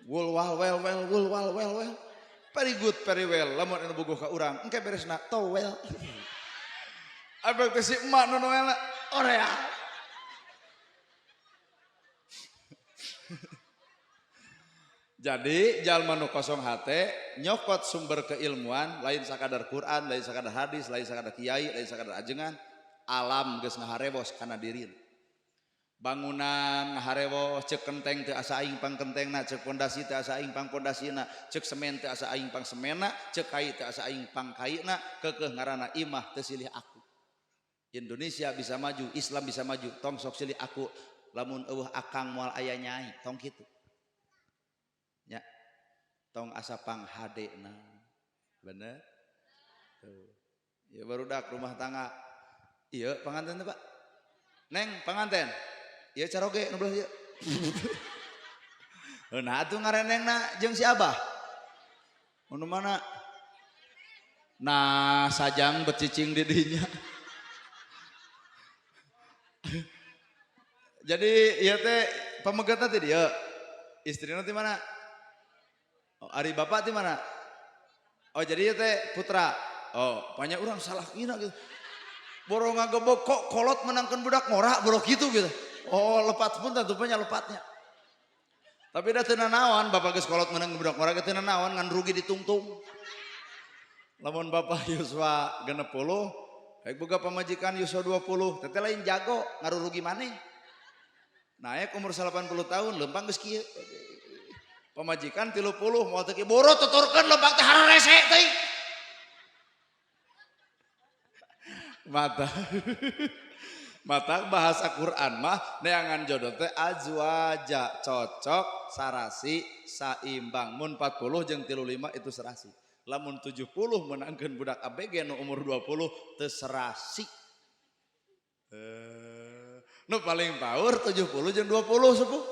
wul wal wel wel wul wal wel wel very good very well lamun anu bogoh ka urang engke beresna towel abek teh si emak nu noelna orea. Jadi jalma nu kosong hate nyokot sumber keilmuan lain sakadar Quran, lain sakadar hadis, lain sakadar kiai, lain sakadar ajengan, alam geus ngaharewos kana dirina. Bangunan ngaharewos ceuk kenteng teu asa aing pang kentengna, ceuk pondasi teu asa aing pang pondasina, ceuk semen teu asa aing pang semenna, ceuk kai teu asa aing pang kaina, keukeuh ngaranna imah teu silih aku. Indonesia bisa maju, Islam bisa maju. Tong sok silih aku lamun euweuh akang moal aya nyai, tong kitu. Nya. Tong asa panghadena. Bener? Tuh. Ya barudak rumah tangga. Iya panganten teh, Pak. Neng panganten. Iya caroge nu belah ieu. Nah atuh ngarenengna jeung si Abah. Nu mana? Nah sajang becicing di dinya. Jadi ieu teh pamegetna teh dieu. Istrina ti mana? Oh, ari bapak ti mana? Oh jadi ieu teh putra. Oh, banyak orang salah kira gitu. Boro ngagebok kok kolot menangkan budak ngora boro gitu gitu. Oh, lepat pun tentu punya lepatnya. Tapi dah teu nanaon bapak geus kolot menang budak ngora ge teu nanaon ngan rugi ditungtung. Lamun bapak yuswa 60, baik boga pamajikan yuswa 20, teteh lain jago ngarurugi maneh. Naik umur 80 tahun lempang geus kieu. Pamajikan 30 moal teu kieu boro tuturkeun lempang teh hararese teuing. Mata mata bahasa Quran mah neangan jodoh teh azwaja cocok sarasi saimbang. Mun 40 jeung 35 itu serasi. Lamun 70 menangkeun budak ABG nu umur 20 teu serasi. Nu paling power 70 jeung 20 sepuh.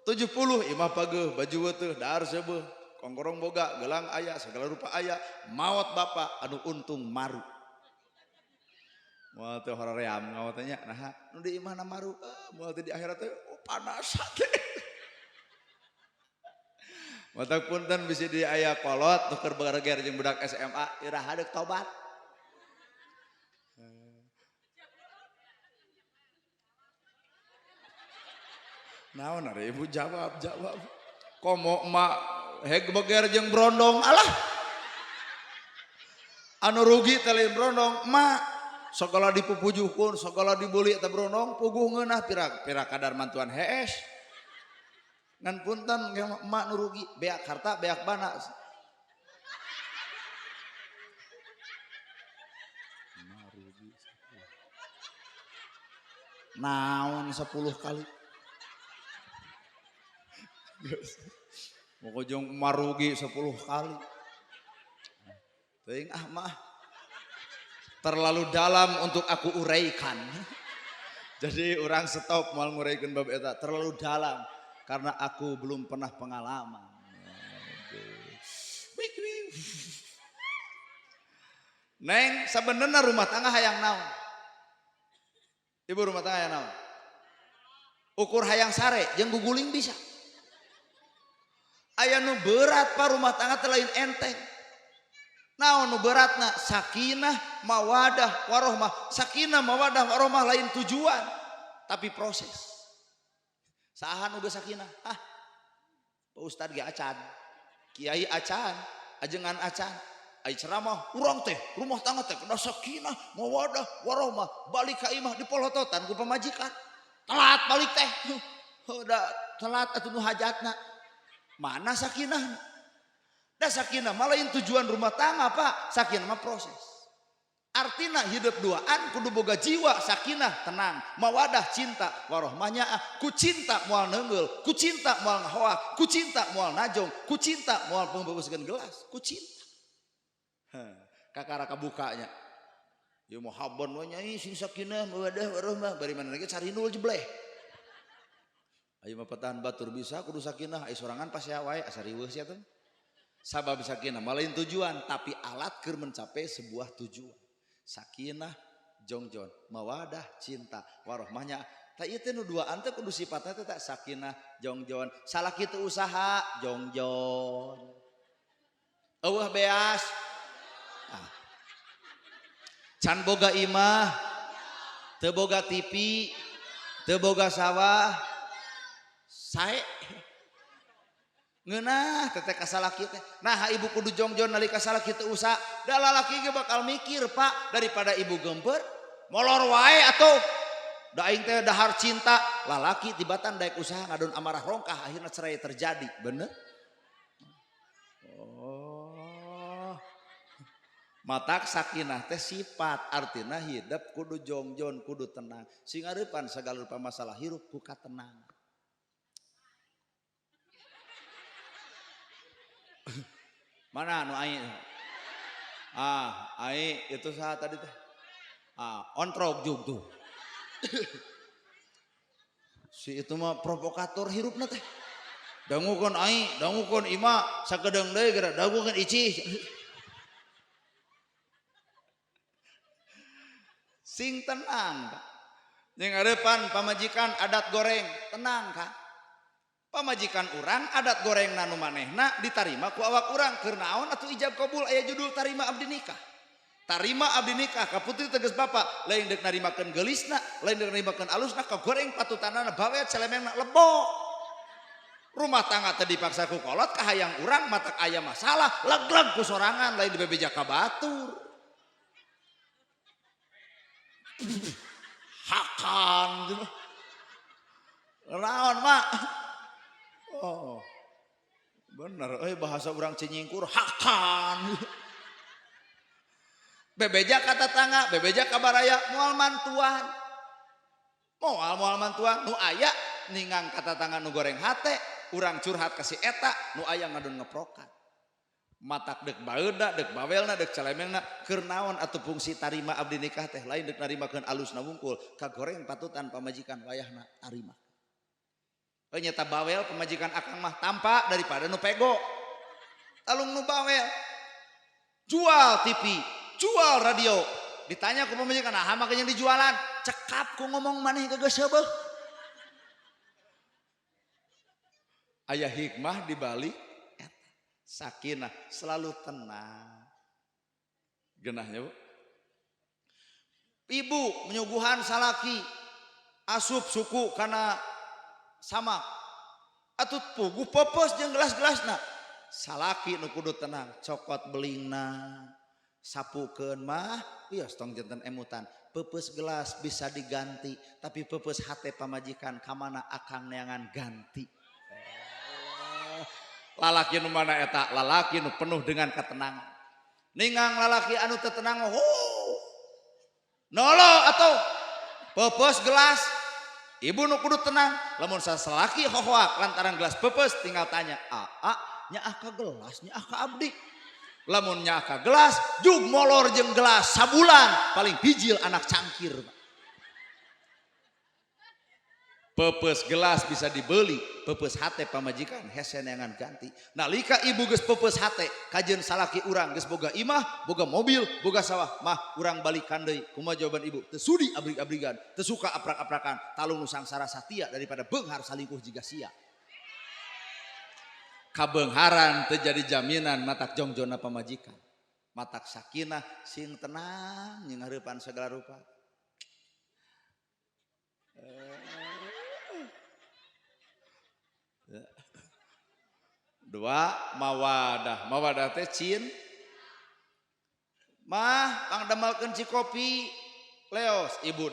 70 imah pageuh baju weutuh dahar seubeuh kongkorong boga gelang aya segala rupa aya maot bapak anu untung maru. Moal teu hoream ngawat nya naha nu di imahna maru moal teh di akhirat teh oh, panas hate. Matak punten bisi di aya kolot nu keur bereger jeung budak SMA iraha deuk tobat. Naon ari ibu jawab jawab. Komo emak heg beger jeung brondong alah. Anu rugi teh lain brondong emak. Segala dipupujuhkeun, segala dibeli eta brondong puguh ngeunah pira pira kadar mantuan hees. Ngan punten emak nu rugi beak harta beak bana. Emak rugi 10. Naon 10 kali. Pokoknya emak rugi 10 kali. Teuing ah mah. Terlalu dalam untuk aku uraikan. Jadi orang stop moal nguraikeun bab eta, terlalu dalam karena aku belum pernah pengalaman. Neng, sebenarnya rumah tangga hayang naon? Ibu rumah tangga hayang naon? Ukur hayang sare jeung guguling bisa. Aya nu berat pak rumah tangga teh lain enteng. Naon nu beratna? Sakinah, mawadah, warohmah. Sakinah, mawadah, warohmah lain tujuan, tapi proses. Saha nu geus sakinah? Hah? Pak Ustad ge acan, kiai acan, ajengan acan. Ai ceramah urang teh rumah tangga teh kudu sakinah, mawadah, warohmah. Balik ka imah dipolototan ku pamajikan. Telat balik teh. Udah telat atuh nu hajatna. Mana sakinah? Dah sakinah mah lain tujuan rumah tangga pak, sakinah mah proses. Artina hidup duaan kudu boga jiwa sakinah tenang, mawadah cinta, warohmahnya ku cinta moal neungeul, ku cinta moal ngahoak, ku cinta moal najong, ku cinta moal pembebaskeun gelas, ku cinta. Kakara kabukanya. Ya mau habon we nyai sing sakinah mawadah warohmah bari mana lagi cari nul jebleh. Ayo mah petahan batur bisa kudu sakinah, ai sorangan pasea wae asa riweuh sia teh. Sabab sakinah mah lain tujuan tapi alat keur mencapai sebuah tujuan. Sakinah jongjon, mawadah cinta, warohmahnya. Ta ieu teh nu duaan teh kudu sifatna teh tak sakinah jongjon. Salah kitu usaha jongjon. Eueuh beas. Ah. Can boga imah, teu boga TV, teu boga sawah. Sae. Ngeunah teteh ka salaki teh. Nah ibu kudu jongjon nalika salaki teu usaha. Da lalaki ge bakal mikir pak daripada ibu gemper molor wae atuh. Da aing teh dahar cinta lalaki tibatan daek usaha ngadon amarah rongkah akhirna cerai terjadi. Bener? Oh. Matak sakinah teh sifat artina hidup kudu jongjon kudu tenang. Sing areupan sagala rupa masalah hirup ku katenang. Mana nu ai? Ah, ai itu saha tadi teh? Ah, ontrog jug tuh. Si itu mah provokator hirupna teh. Dangukeun ai, dangukeun ima, sakedeung deui geura dangukeun icih. Sing tenang, Pak. Jeung areupan pamajikan adat goreng, tenang, Kak. Pamajikan urang adat goreng nu manehna ditarima ku awak urang keur naon atuh ijab kabul aya judul tarima abdi nikah. Tarima abdi nikah ka putri tegas bapak lain deuk narimakeun geulisna, lain deuk narimakeun alusna ka goreng patutanana bawet celemengna lebok. Rumah tangga teh dipaksa ku kolot kahayang urang matak aya masalah leg-leg ku sorangan lain dibebeja ka batur. Hakan gitu. Naon mak? Oh, bener, bahasa orang Cinyingkur hakan. Bebeja ka tetangga, bebeja ka baraya, moal mantuan. Moal moal mantuan, nu aya ningang ka tetangga nu goreng hate, urang curhat ka si eta, nu aya ngadon ngeprokan. Matak deuk baeuna, deuk bawelna, deuk celemengna, keur naon atuh fungsi tarima abdi nikah teh lain deuk narimakeun alusna wungkul, kagoreng patutan pamajikan wayahna tarima. Nyata bawel pemajikan akang mah tampak daripada nu pego. Talung nu bawel. Jual TV, jual radio. Ditanya ku pemajikan, "Nah, mah yang dijualan?" Cekap ku ngomong maneh geus seubeuh. Aya hikmah di balik eta. Sakinah, selalu tenang. Genahnya, Bu. Ibu menyuguhan salaki asup suku kana sama atut puguh popos jeung gelas-gelasna. Salaki nu kudu tenang, cokot belingna, sapukeun mah wios tong janten emutan. Peupeus gelas bisa diganti, tapi peupeus hate pamajikan kamana akang neangan ganti. Lalaki nu mana eta? Lalaki nu penuh dengan ketenangan. Ningang lalaki anu teu tenang, oh. Nolo atau peupeus gelas. Ibu nu kudu tenang, lamun sasalaki hohoak lantaran gelas peupeus tinggal tanya, "Aa, nyaah ka gelas, nyaah ka abdi." Lamun nyaah ka gelas, jug molor jeung gelas sabulan paling bijil anak cangkir. Peupeus gelas bisa dibeli, peupeus hate pamajikan hese neangan ganti. Nalika ibu geus peupeus hate, kajeun salaki urang geus boga imah, boga mobil, boga sawah, mah urang balikan deui. Kumaha jawaban ibu? Teu sudi abrig-abrigan, teu suka aprak-aprakan, talung nu sangsara satia daripada beunghar salingkuh jiga sia. Kabeungharan teu jadi jaminan matak jongjonna pamajikan. Matak sakinah sing tenang jeung hareupan segala rupa. Dua, mawadah. Mawadah teh cin. Mah, pangdamelkeun cikopi. Leos, ibu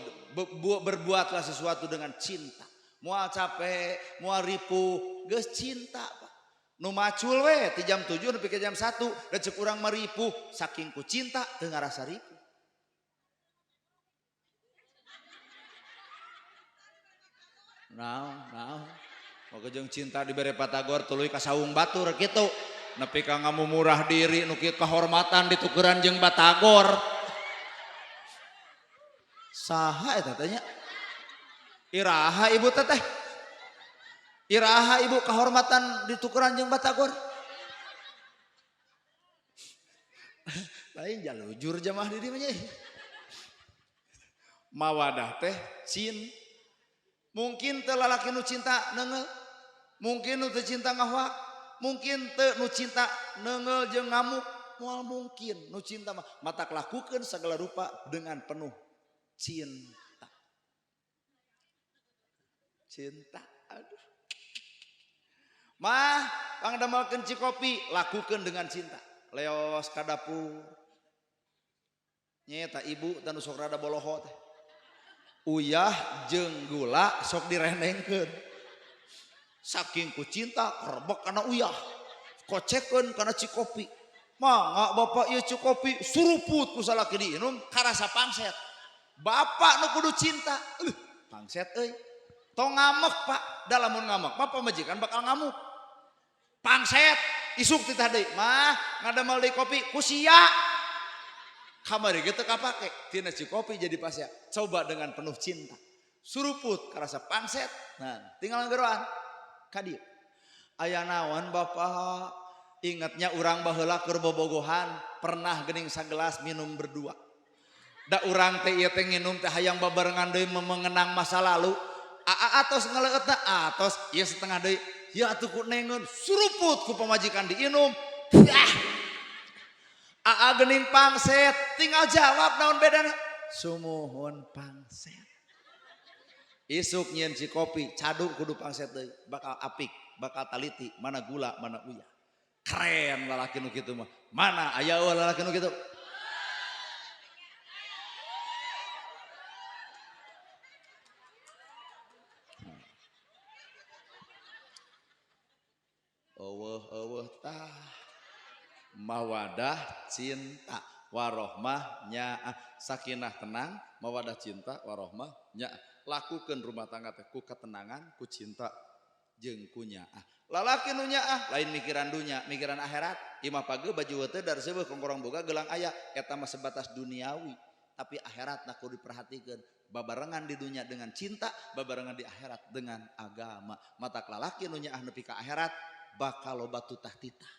berbuatlah sesuatu dengan cinta. Moal capek, moal ripuh, geus cinta, Pak. Nu macul we ti jam 7 nepi ka jam 1, da ceuk urang mah ripuh, saking ku cinta teu ngarasa ripuh. Naon, naon. Moga jeung cinta dibere patagor tuluy ka saung batur kitu. Nepi ka ngamumurah diri nu kieu kahormatan ditukeran jeung batagor. Saha eta teh nya? Iraha ibu teh teh? Iraha ibu kahormatan ditukeran jeung batagor? Lain jalujur jamaah di dieu mah nya. Mawadah teh cin. Mungkin teu lalaki nu cinta neunggeul, mungkin nu teu cinta ngahoak, mungkin teu nu cinta neunggeul jeung ngamuk, moal mungkin nu cinta mah matak lakukeun segala rupa dengan penuh cinta. Cinta, aduh. Mah, pangdamelkeun cikopi, lakukeun dengan cinta. Leos ka dapur. Nyeta ibu tanu sok rada boloho teh. Uyah jeung gula sok direnengkeun. Saking ku cinta kerebek kana uyah, kocekeun kana cikopi. Mangga bapak ieu cu kopi suruput ku salaki diinum karasa pangset. Bapak nu kudu cinta. Pangset euy. Tong ngamek pak, da lamun ngamek mah pamajikan bakal ngamuk. Pangset isuk titah deui. Mah ngadamel deui kopi ku sia. Kamari ge teu kapake, tina ci kopi jadi pasea. Coba dengan penuh cinta. Suruput karasa pangset. Nah, tinggal ngegeroan ka dieu. Aya naon bapak? Ingatnya urang baheula keur bobogohan pernah geuning sagelas minum berdua. Da urang teh ieu teh nginum teh hayang babarengan deui mengenang masa lalu. Aa atos ngaleueutna atos ieu setengah deui. Ya atuh ku nengeun suruput ku pamajikan diinum. Ah. Aa geuning pangset tinggal jawab naon bedana. Sumuhun pangset. Isuk nyieun si kopi cadu kudu pangset deui bakal apik, bakal taliti mana gula mana uyah. Keren lalaki nu kitu mah. Mana aya eueuh lalaki nu kitu? Eueuh eueuh tah. Mawadah cinta warohmah nyaah sakinah tenang, mawadah cinta warohmah nyaah. Lakukeun rumah tangga teh ku ketenangan, ku cinta jeung ku nyaah. Lalaki nu nyaah lain mikiran dunya, mikiran akhirat. Imah pageuh baju teu dar seueuh kongkorong boga gelang aya, eta mah sebatas duniawi. Tapi akhirat na kudu diperhatikeun. Babarengan di dunya dengan cinta, babarengan di akhirat dengan agama. Matak lalaki nu nyaah nepi ka akhirat bakal loba tutah titah.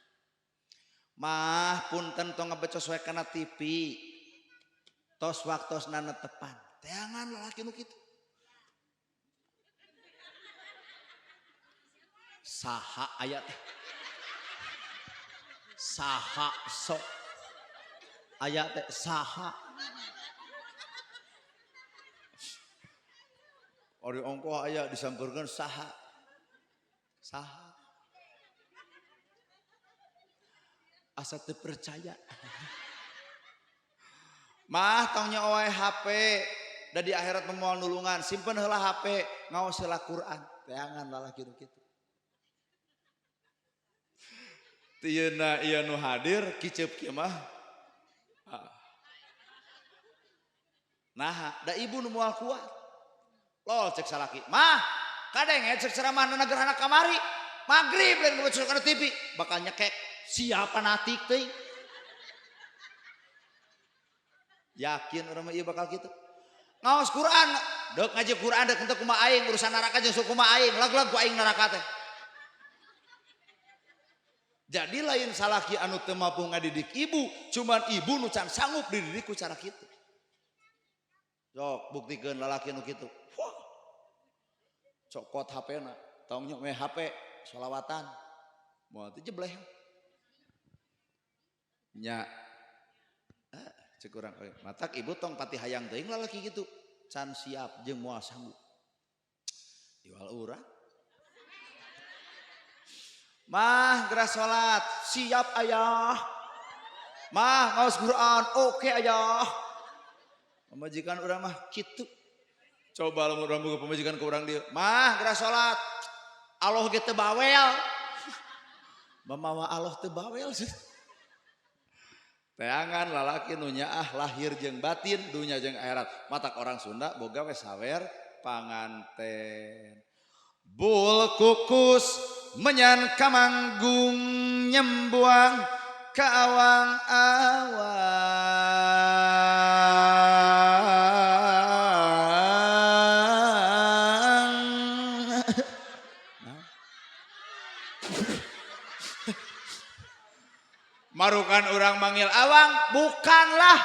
Mah punten tong ngabecos we kana TV. Tos waktosna netepan. Teangan lalaki nu kitu. Saha aya teh. Saha sok. Aya teh saha. Ari ongkoh aya disampeurkeun saha. Saha. Asa teu percaya. Mah tong nya oe HP da di akhirat moal nulungan, simpen heula HP, ngaos heula Quran. Teangan lalaki nu kitu. Tieuna ieu nu hadir kiceup kieu mah. Naha, da ibu nu moal kuat. Lol cek salaki. Mah, kadenge cek ceramahna gerhana kamari. Magrib lain kudu kana TV, bakal nyekek. Siapa natik teuing? Yakin urang mah ieu bakal kitu. Ngaos Quran, deuk ngaji Quran deuk henteu kumaha aing urusan neraka jeung sok kumaha aing, lag-lag ku aing neraka teh. Jadi lain salaki anu teu mampu ngadidik ibu, cuman ibu nu can sanggup dididik ku cara kitu. Sok buktikeun lalaki nu kitu. Wah. Cokot HP-na, tong nyok we HP sholawatan. Moal teu jebleh. Nya. Cek urang oge. Matak ibu tong pati hayang teuing lalaki kitu. Can siap jeung moal sanggup. Iwal urang. Mah geura salat, siap ayah. Mah ngaos Quran, oke ayah. Pamajikan urang mah kitu. Coba lamun urang boga pamajikan ka urang dieu. Mah geura salat. Allah ge teu bawel. Mamawa Allah teu bawel sih. Teangan lalaki nu nyaah lahir jeung batin, dunya jeung akhirat. Matak orang Sunda boga we sawer panganten. Bul kukus menyan kamanggung nyembuang ka awang-awang. Marukan orang manggil awang, bukanlah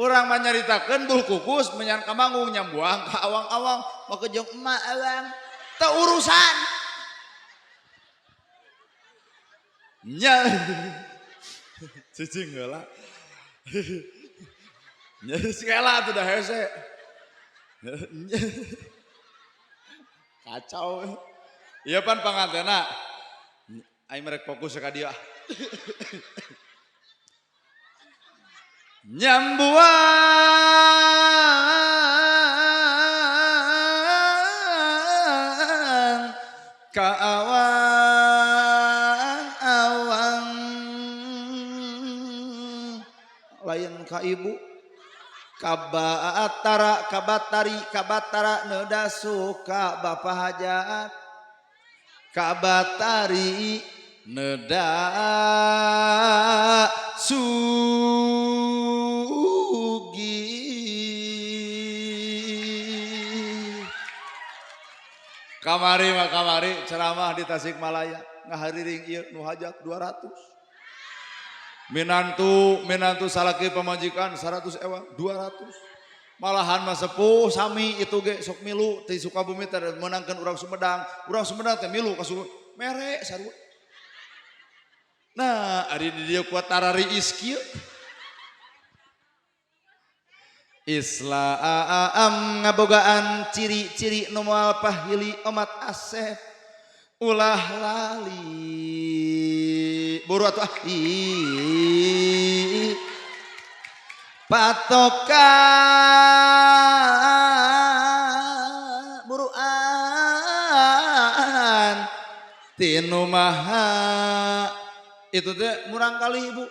orang menyaritakan bul kukus menyan kamanggung nyembuang ka awang-awang, maka jeung emak awang teu urusan. Nya cicing heula. Nya sekela atuh dah hese. Kacau. Ieu pan pangantena. Aing merek fokus ka dieu ah. Nyambuang ka awang-awang. Lain ka ibu. Kabatara kabatari kabatara neuda suka bapak hajat. Kabatari neuda sugi. Kamari mah kamari ceramah di Tasikmalaya ngahariring ieu nu hajat 200. Minantu salaki pamajikan 100 ewa 200. Malahan mah sepuh sami itu ge sok milu ti Sukabumi teh meunangkeun urang Sumedang. Urang Sumedang teh milu ka Sukabumi mere sarua. Nah, ari di dieu kuat tarariis kieu. Islam ngabogaan ciri-ciri nu moal pahili omat asep ulah lali buru atuh ah patokan buruan tinu maha itu teh murang kali ibu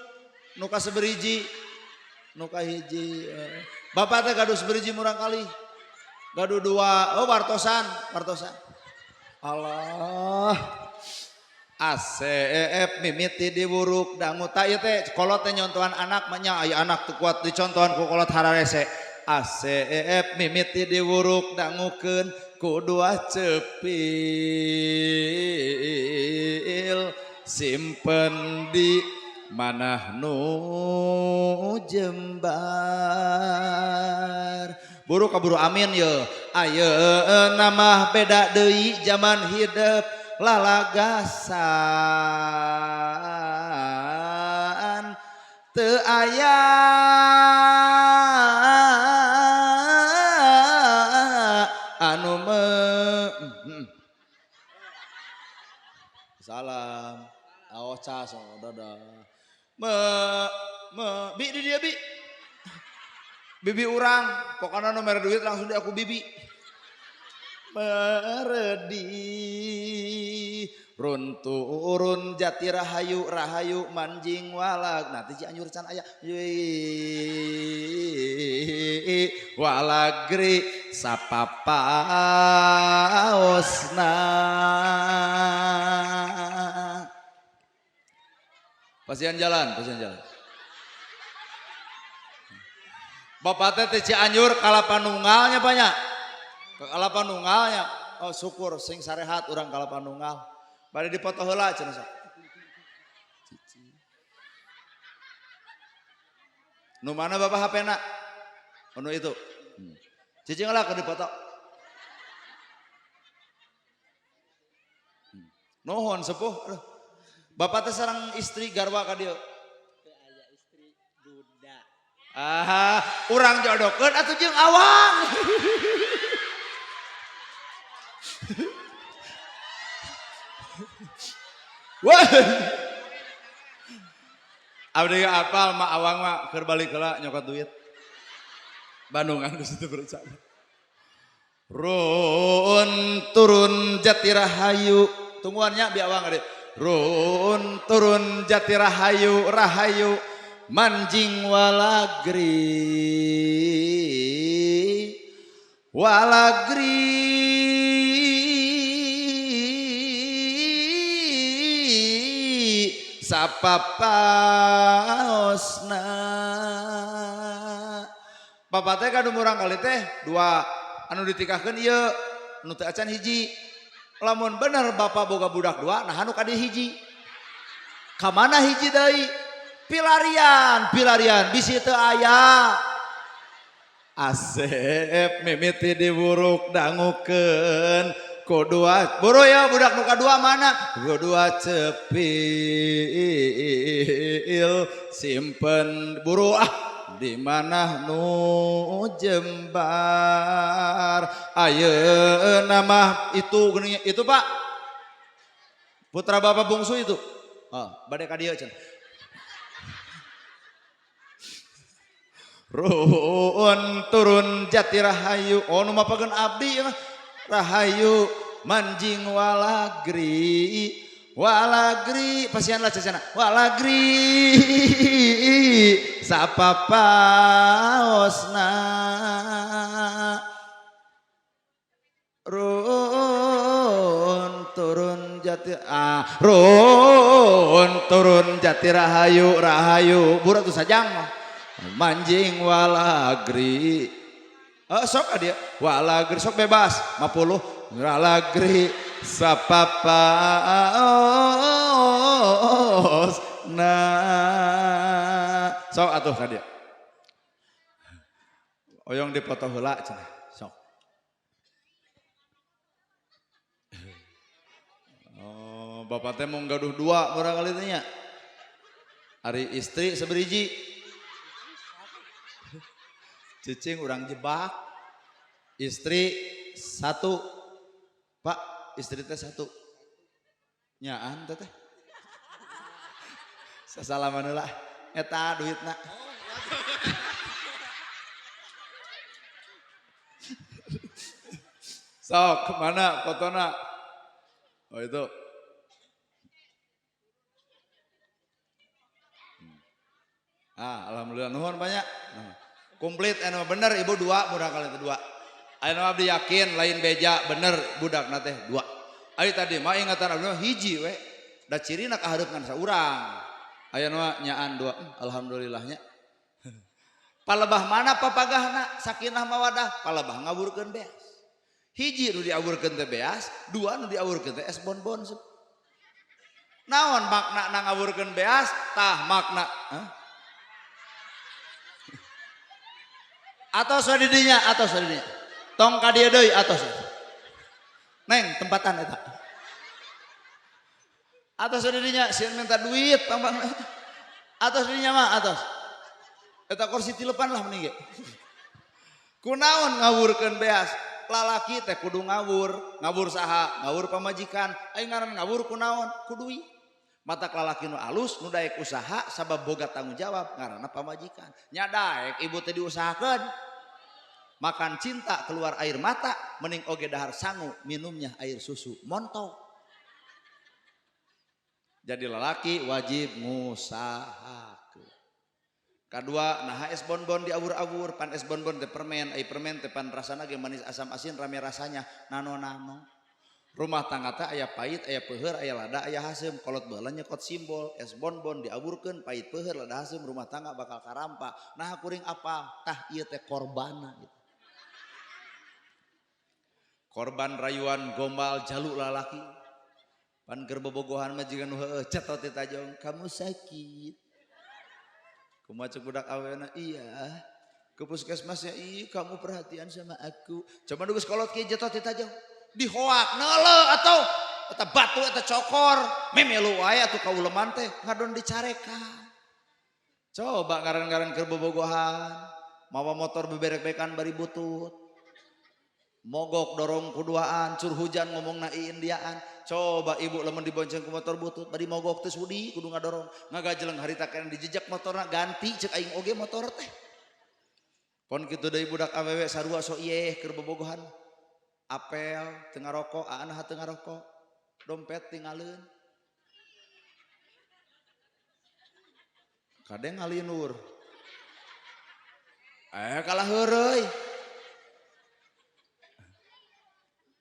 nu kaseberiji nu kahiji. Bapak teh gaduh seberiji murang kali gaduh dua, oh wartosan wartosan. Allah asep mimiti diwuruk dangu ta ieu teh kolot teh nyontohan anak mah nya aya anak teu kuat dicontohan ku kolot hararese. Asep mimiti diwuruk dangukeun ku dua cepil simpen di manah nu jembar. Buru kaburu amin ye. Ayeuna mah beda deui zaman hidup lalagasan teu aya anu me salam awas cas dadah me bi di dia bi bibi urang pokoknya nomor duit langsung di aku bibi meredi runturun jati rahayu rahayu manjing walag nanti Cianjur can aya walagri sapapaosna. Pasian jalan, pasian jalan. Bapak teh Cianjur Kalapanunggalnya banyak. Kalapanunggalnya. Oh syukur sing sarehat urang Kalapanunggal. Bade dipoto heula cenah sok. Nu mana bapak HP-na? Nu itu. Cicing lah keur dipoto. Nuhun sepuh. Aduh. Bapak teh sareng istri garwa ka dieu.
Teu aya istri duda.
Ah, urang jodohkeun atuh jeung awang. Wah. Abdi apal mah awang mah keur balik heula nyokot duit. Bandungan geus teu percaya. Run turun jati rahayu. Tungguannya bi awang gede. Run turun jati rahayu rahayu manjing walagri walagri sapapaosna. Bapak teh kadu murang kali teh dua anu ditikahkeun ieu anu teu acan hiji. Lamun bener bapak boga budak dua nah anu kadi hiji. Kamana hiji deui? Pilarian, pilarian bisi teu aya. Asep mimiti diwuruk dangukeun ku dua buru ya budak nu kadua mana? Ku dua cepil simpen buru ah di mana nu jembar. Ayeuna mah itu geuning itu Pak. Putra bapak bungsu itu. Oh, bade ka dieu cenah. Run turun jati rahayu. Oh nu mapageun abdi mah. Rahayu manjing walagri walagri pasian lah cacana walagri sapapaosna run turun jati ah run turun jati rahayu rahayu burat tuh sajang mah manjing walagri sok dia walagri sok bebas 50 walagri sapapaos nah sok atuh ka dia oyong dipoto heula cenah sok. Oh, bapak teh mau gaduh dua barangkali teh nya. Ari istri seberiji. Cicing urang jebak. Istri satu. Pak, istri teh satu. Nyaan teh teh. Sasalaman heula. Eta duitna. Sok, mana fotona? Oh itu. Ah, alhamdulillah nuhun banyak. Nah, komplit anu bener ibu dua budak kali itu dua. Anu abdi yakin lain beja bener budak teh dua. Ari tadi mah ingatan abdi mah hiji we. Da cirina kahareup ngan saurang. Aya nu nyaan dua. Alhamdulillahnya. Palebah mana papagahna sakinah mawadah palebah ngawurkeun beas. Hiji nu diawurkeun teh beas, dua nu diawurkeun teh es bonbon. Naon makna na ngawurkeun beas? Tah makna. Hah? Atos we didinya, atos we didinya. Tong ka dieu deui atos. Neng tempatan eta. Atos we didinya sieun minta duit tambah. Atos didinya mah atos. Eta kursi tilepan lah mending ge. Kunaon ngawurkeun beas? Lalaki teh kudu ngawur, ngawur saha? Ngawur pamajikan. Aing ngaran ngawur kunaon? Ku duit. Mata lalaki nu alus nu daek usaha sabab boga tanggung jawab ngaranna pamajikan. Nya daek ibu teh diusahakeun. Makan cinta keluar air mata, mending oge dahar sangu minumnya air susu montok. Jadi lalaki wajib ngusahakeun. Kadua naha es bonbon diawur-awur, pan es bonbon teh permen, ai permen teh pan rasana ge manis asam asin rame rasanya, nano-nano. Rumah tangga teh aya pahit, aya peuheur, aya lada, aya haseum. Kolot baheula nyekot simbol, es bonbon diawurkeun pahit peuheur, lada haseum, rumah tangga bakal karampa. Nah kuring apa? Tah ieu teh korbana gitu. Korban rayuan gombal jaluk lalaki. Pan keur bobogohan mah jiga nu heueuh cetot teh tajong, kamu sakit. Kumaha ceuk budak awena? Iya. Ke puskesmas ya, ih kamu perhatian sama aku. Coba nu geus kolot kieu cetot teh tajong. Dihoak neuleuh atau eta batu eta cokor memelu wae atuh kauleman teh ngadon dicarekan. Coba ngaran-ngaran keur bobogohan, mawa motor beberek-berekan bari butut. Mogok dorong kuduaan, cur hujan ngomongna Indiaan. Coba ibu lamun dibonceng ku motor butut bari mogok teh sudi kudu ngadorong. Ngagajeleng harita kana dijejak motorna ganti ceuk aing oge motor teh. Pon kitu deui budak awewe sarua so ieu keur bobogohan. Apel teu ngarokok, aana teu ngarokok, dompet tingaleun. Kade ngalinur. Kalah heureuy.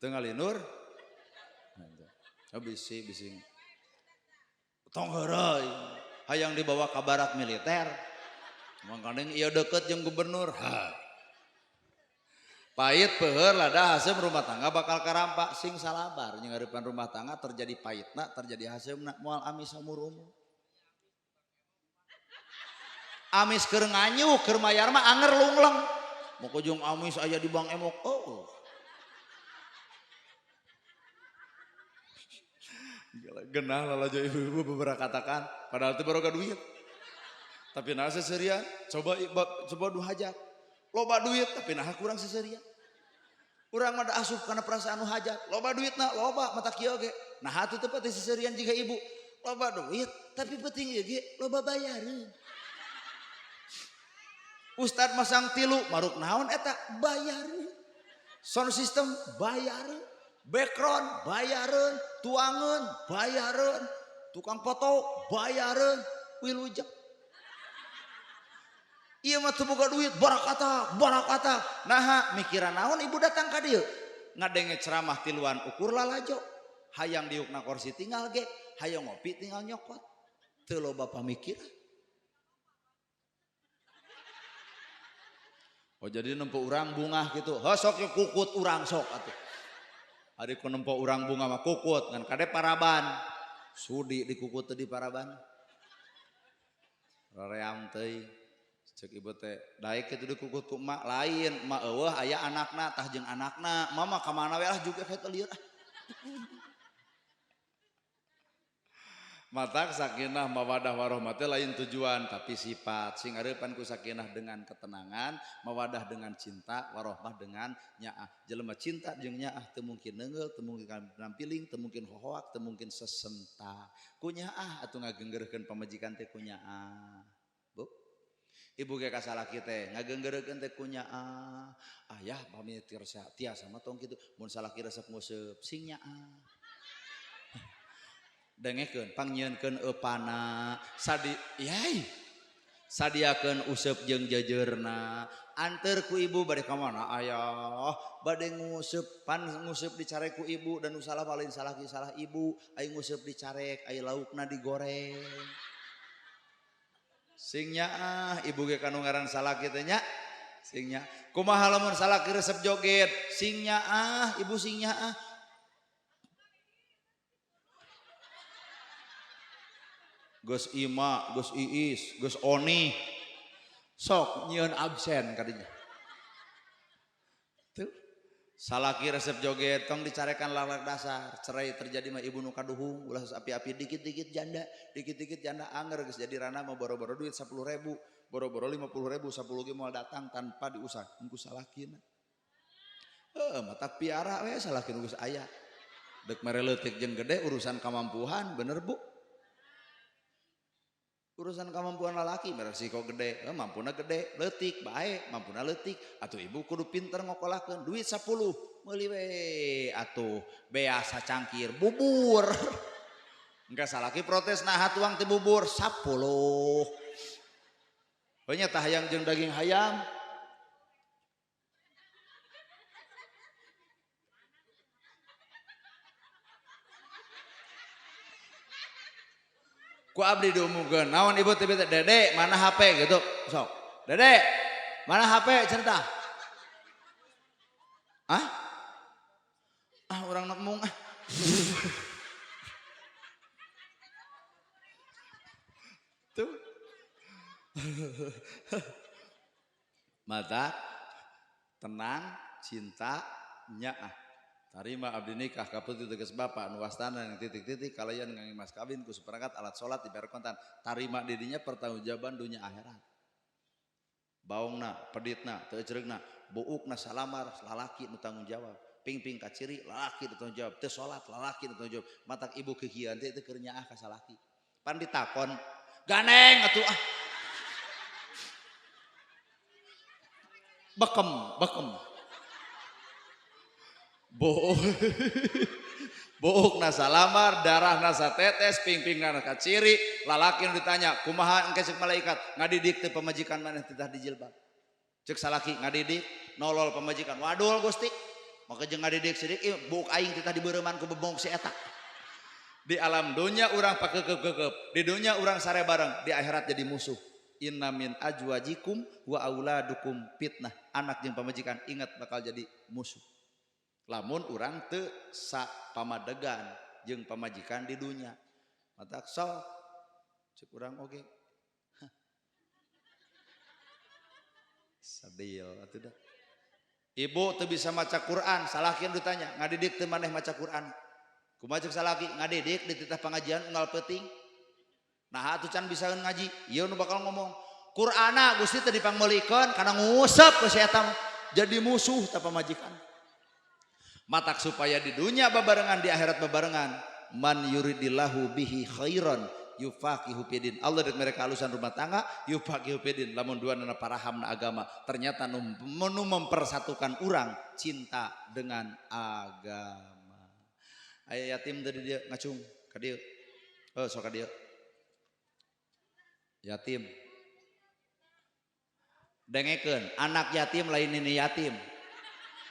Teu ngalinur. Oh, bisi bisi. Tong heureuy. Hayang dibawa ka barak militer. Mangkaning ieu deukeut jeung gubernur. Ha. Pahit peuheur lada haseum rumah tangga bakal karampa sing salabar nyanghareupan rumah tangga terjadi pahitna terjadi haseumna moal amis saumur-umur. Amis keur nganyuk keur mayar mah anger lungleng. Moko jeung amis aya di Bank Emok. Oh. Genah lalajo ibu-ibu beberapa katakan padahal teu baroga duit. Tapi nah seserian coba coba du hajat. Loba duit tapi nah kurang seserian. Urang mah da asup kana perasaan nu hajat. Loba duitna loba mata kieu ge. Nah hatu teu pati seserian jiga ibu. Loba duit tapi penting ieu ge loba bayareun. Ustad masang tilu maruk naon eta bayareun. Sound system bayareun, background bayareun, tuangeun bayareun, tukang foto bayareun, wilujeng. Ieu mah teu boga duit barakata barakata. Naha mikiran naon ibu datang ka dieu? Ngadenge ceramah tiluan ukur lalajo. Hayang diukna kursi tinggal ge, hayang ngopi tinggal nyokot. Teu loba pamikiran. Oh jadi nempo urang bungah gitu. Heuh sok kukut urang sok atuh. Ari ku nempo urang bunga mah kukut ngan kade paraban. Sudi dikukut teh di paraban. Raream teuing. Cek ibu teh daek kitu dikukut ku emak lain, emak eueuh aya anakna tah jeung anakna. Mama ka mana we lah juga kitu lieur ah. Matak sakinah mawadah warohmah teh lain tujuan tapi sifat. Sing areupan ku sakinah dengan ketenangan, mawadah dengan cinta, warohmah dengan nyaah. Jelema cinta jeung nyaah teu mungkin neungeul, teu mungkin nampiling, teu mungkin hohoak, teu mungkin sesenta. Ku nyaah atuh ngagenggerkeun pamajikan teh ku nyaah. Bu. Ibu ge ka salaki teh ngagenggerkeun teh ku nyaah. Ayah pami tiasa mah tong kitu. Mun salaki resep nguseup sing nyaah. Dengekeun pangnyieunkeun eupana sadi yai sadiakeun useup jeung jeujeurna anteur ku ibu bade ka mana ayah bade nguseup pan nguseup dicarek ku ibu dan nu salah lain salah ki salah ibu ai nguseup dicarek ai laukna digoreng sing nyaah ibu ge kanu ngaran salaki teh nya sing nya kumaha lamun salaki resep joget sing nyaah ibu sing nyaah. Geus Ima, geus Iis, geus Oni. Sok nyieun absen kadinya. Tuh. Salaki resep joget tong dicarekan lalak dasar. Cerai terjadi mah ibu nu kaduhung, ulah api-api dikit-dikit janda, dikit-dikit janda anger geus jadi rana mah boro-boro duit 10.000, boro-boro 50.000, 10 ge moal datang tanpa diusah ku salakina. Heuh, mata piara we salaki nu geus aya. Deuk mere leutik jeung gede urusan kamampuhan, bener Bu? Urusan kemampuan lalaki beresiko gede, mampuna gede, leutik bae, mampuna leutik atuh ibu kudu pinter ngokolakeun duit 10 meuli we atuh bea sacangkir bubur. Engke salaki protes nah tuang teh bubur 10. Heuh nya tah hayang jeung daging hayam. Ku abdi diumumkeun naon ibu teh Dede mana HP gitu sok Dede mana HP cerita ah ah urang nemung ah tuh mata tenang cinta nyaah tarima abdi nikah kaputih tegas bapak nu wastana yang titik-titik kalayan ngangge mas kawin ku seperangkat alat salat dibayar kontan tarima didinya pertanggungjawaban dunia akhirat baongna peditna teu ecereugna buukna salamar lalaki nu tanggung jawab ping-ping kaciri lalaki nu tanggung jawab teu salat lalaki nu tanggung jawab matak ibu kekieuan teh teu keur nyaah ka salaki pan ditakon ganeng atuh ah bekem bekem Buuk nasa lamar, darah nasa tetes, ping-ping nasa kaciri, lalaki nu ditanya, kumaha engke cek malaikat, ngadidik teu pamajikan maneh titah dijilbab. Cek salaki ngadidik, nolol pamajikan, wadul Gusti. Maka jeung ngadidik sidik, ieu buuk aing titah dibeureman ku bebong si eta. Di alam dunya urang pakekeup-keup, di dunya urang sare bareng, di akhirat jadi musuh. Inna min ajwajikum wa auladukum fitnah. Anak jeung pamajikan ingat bakal jadi musuh. Lamun urang teu sapamadegan jeung pamajikan di dunya. Matak sok cek urang oge. Sadil atuh dah. Ibu teu bisa maca Quran, salaki nu ditanya, ngadidik teu maneh maca Quran? Kumaha cek salaki? Ngadidik di titah pangajian unggal peuting. Nah atuh can bisaeun ngaji, ieu nu bakal ngomong. Qur'ana Gusti teu dipangmeulikeun kana ngusep ku si eta mah. Jadi musuh ta pamajikan. Matak supaya di dunia babarengan, di akhirat babarengan. Man yuridillahu bihi khairan yufaqihu fidin. Allah dek mereka alusan rumah tangga yufaqihu fidin. Lamun dua nana parahamna agama. Ternyata nu mempersatukan urang cinta dengan agama. Aya yatim tadi dia ngacung ka dieu. Oh, sok ka dieu. Yatim. Dengekeun, anak yatim lain nini yatim.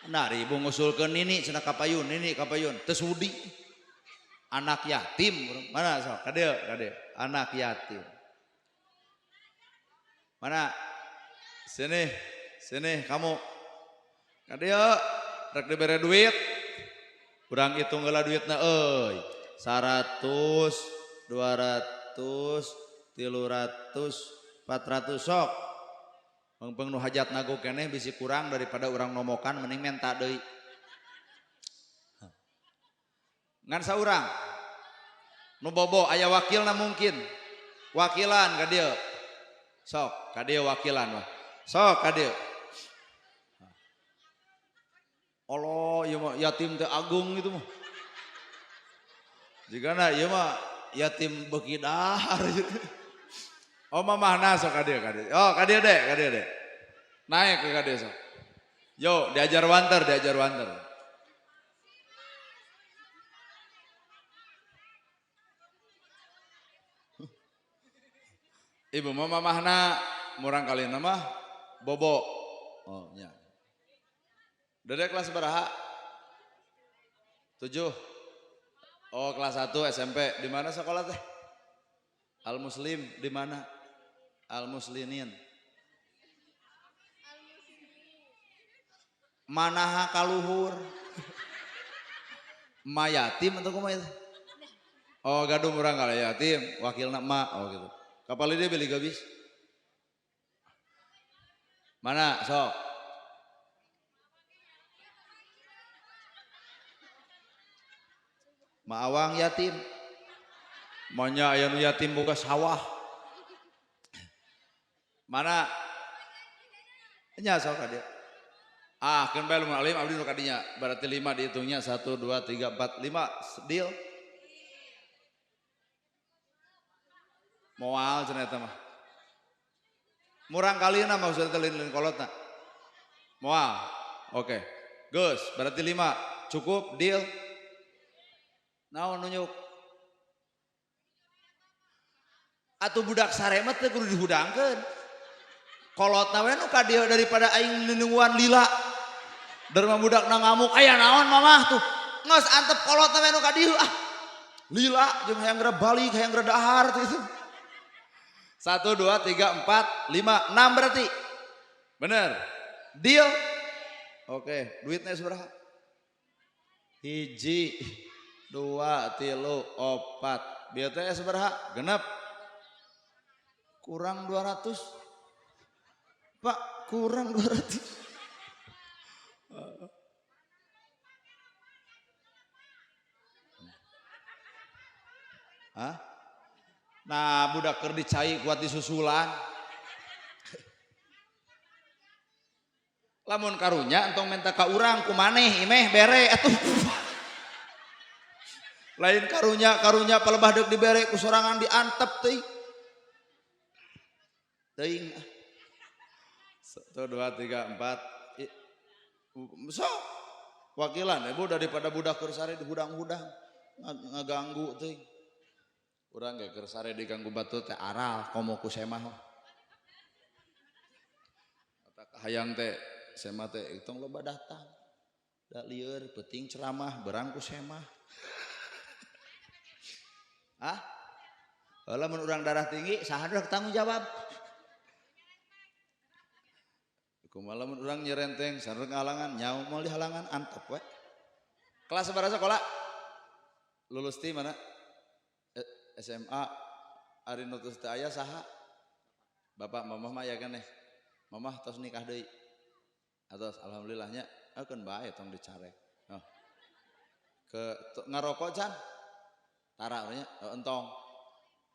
Nah, ibu ngusulkeun nini cenah kapayun, nini kapayun, teu sudi. Anak yatim mana sok? Ka dieu, ka dieu. Anak yatim. Mana? Sini, sini kamu. Ka dieu rek dibere duit. Urang hitung heula duitna euy. 100, 200, 300, 400 sok. Mengpeng nu hajat nago keneh bisi kurang daripada urang nomokan mending menta deui. Ngan saurang. Nu bobo aya wakilna mungkin. Wakilan ka dieu. Sok ka dieu wakilan mah. Sok ka dieu. Allah ieu mah yatim teh agung gitu mah. Jigana ieu mah yatim beuki dahar. Oh mamahna sok ka dieu ka dieu. Oh ka dieu deh, ka dieu deh. Naik ke ka dieu sok. Yo diajar wanter, diajar wanter. Ibu mah mamahna murang kalina mah bobo. Oh nya. Dede kelas beraha? 7. Oh kelas 1 SMP. Di mana sekolah teh? Al Muslim di mana? Al Muslimin. Manaha kaluhur? Ma yatim atau kumaha itu? Oh gaduh murang kali yatim, wakilna emak. Oh gitu. Kapal dia beli gabis. Mana sok? Maawang yatim. Manya aya nu yatim boga sawah. Mana? Nya sok ka dieu. Ah, keun bae lamun alim abdi nu kadinya. Berarti 5 dihitungnya 1 2 3 4 5 deal. Moal cenah eta mah. Murang kalina maksudna teh lain kolotna. Moal. Oke. Geus, berarti 5. Cukup deal. Naon nunjuk? Atuh budak sare mah teu kudu dihudangkeun. Kolotna we nu ka dieu daripada aing nunungguan lila. Derma budak na ngamuk, aya naon mamah tuh. Geus antep kolotna we nu ka dieu ah. Lila jeung hayang geura balik, hayang geura dahar tuh itu. 1 2 3 4 5 6 berarti. Bener. Deal. Oke, duitnya sabaraha? 1 2 3 4. Bieu teh sabaraha? Genep. Kurang 200. Pak, kurang 200. Hah? Nah, budak keur dicai kuat disusulan. Lamun karunya entong minta ka urang ku maneh imeh bere atuh. Lain karunya, karunya palebah deuk dibere ku sorangan diantep teuing. Teuing. 1 2 3 4. So, wakilan ibu daripada budak keur sare dihudang-hudang ngaganggu teuing. Urang ge keur sare diganggu batur teh aral komo ku semah. Kata hayang teh semah teh tong loba datang. Da lieur peuting ceramah berang ku semah. Ah? Heula mun urang darah tinggi saha nu tanggung jawab? Kumaha lamun urang nyerenteng sareng halangan nyaho moal dihalangan antep we. Kelas sabaraha sekolah? Lulus ti mana? SMA ari nu tos teu aya saha? Bapak mamah mah aya keneh. Mamah tos nikah deui. Atos alhamdulillahnya keun bae tong dicarek. Oh. Ke ngarokok can? Tara nya entong.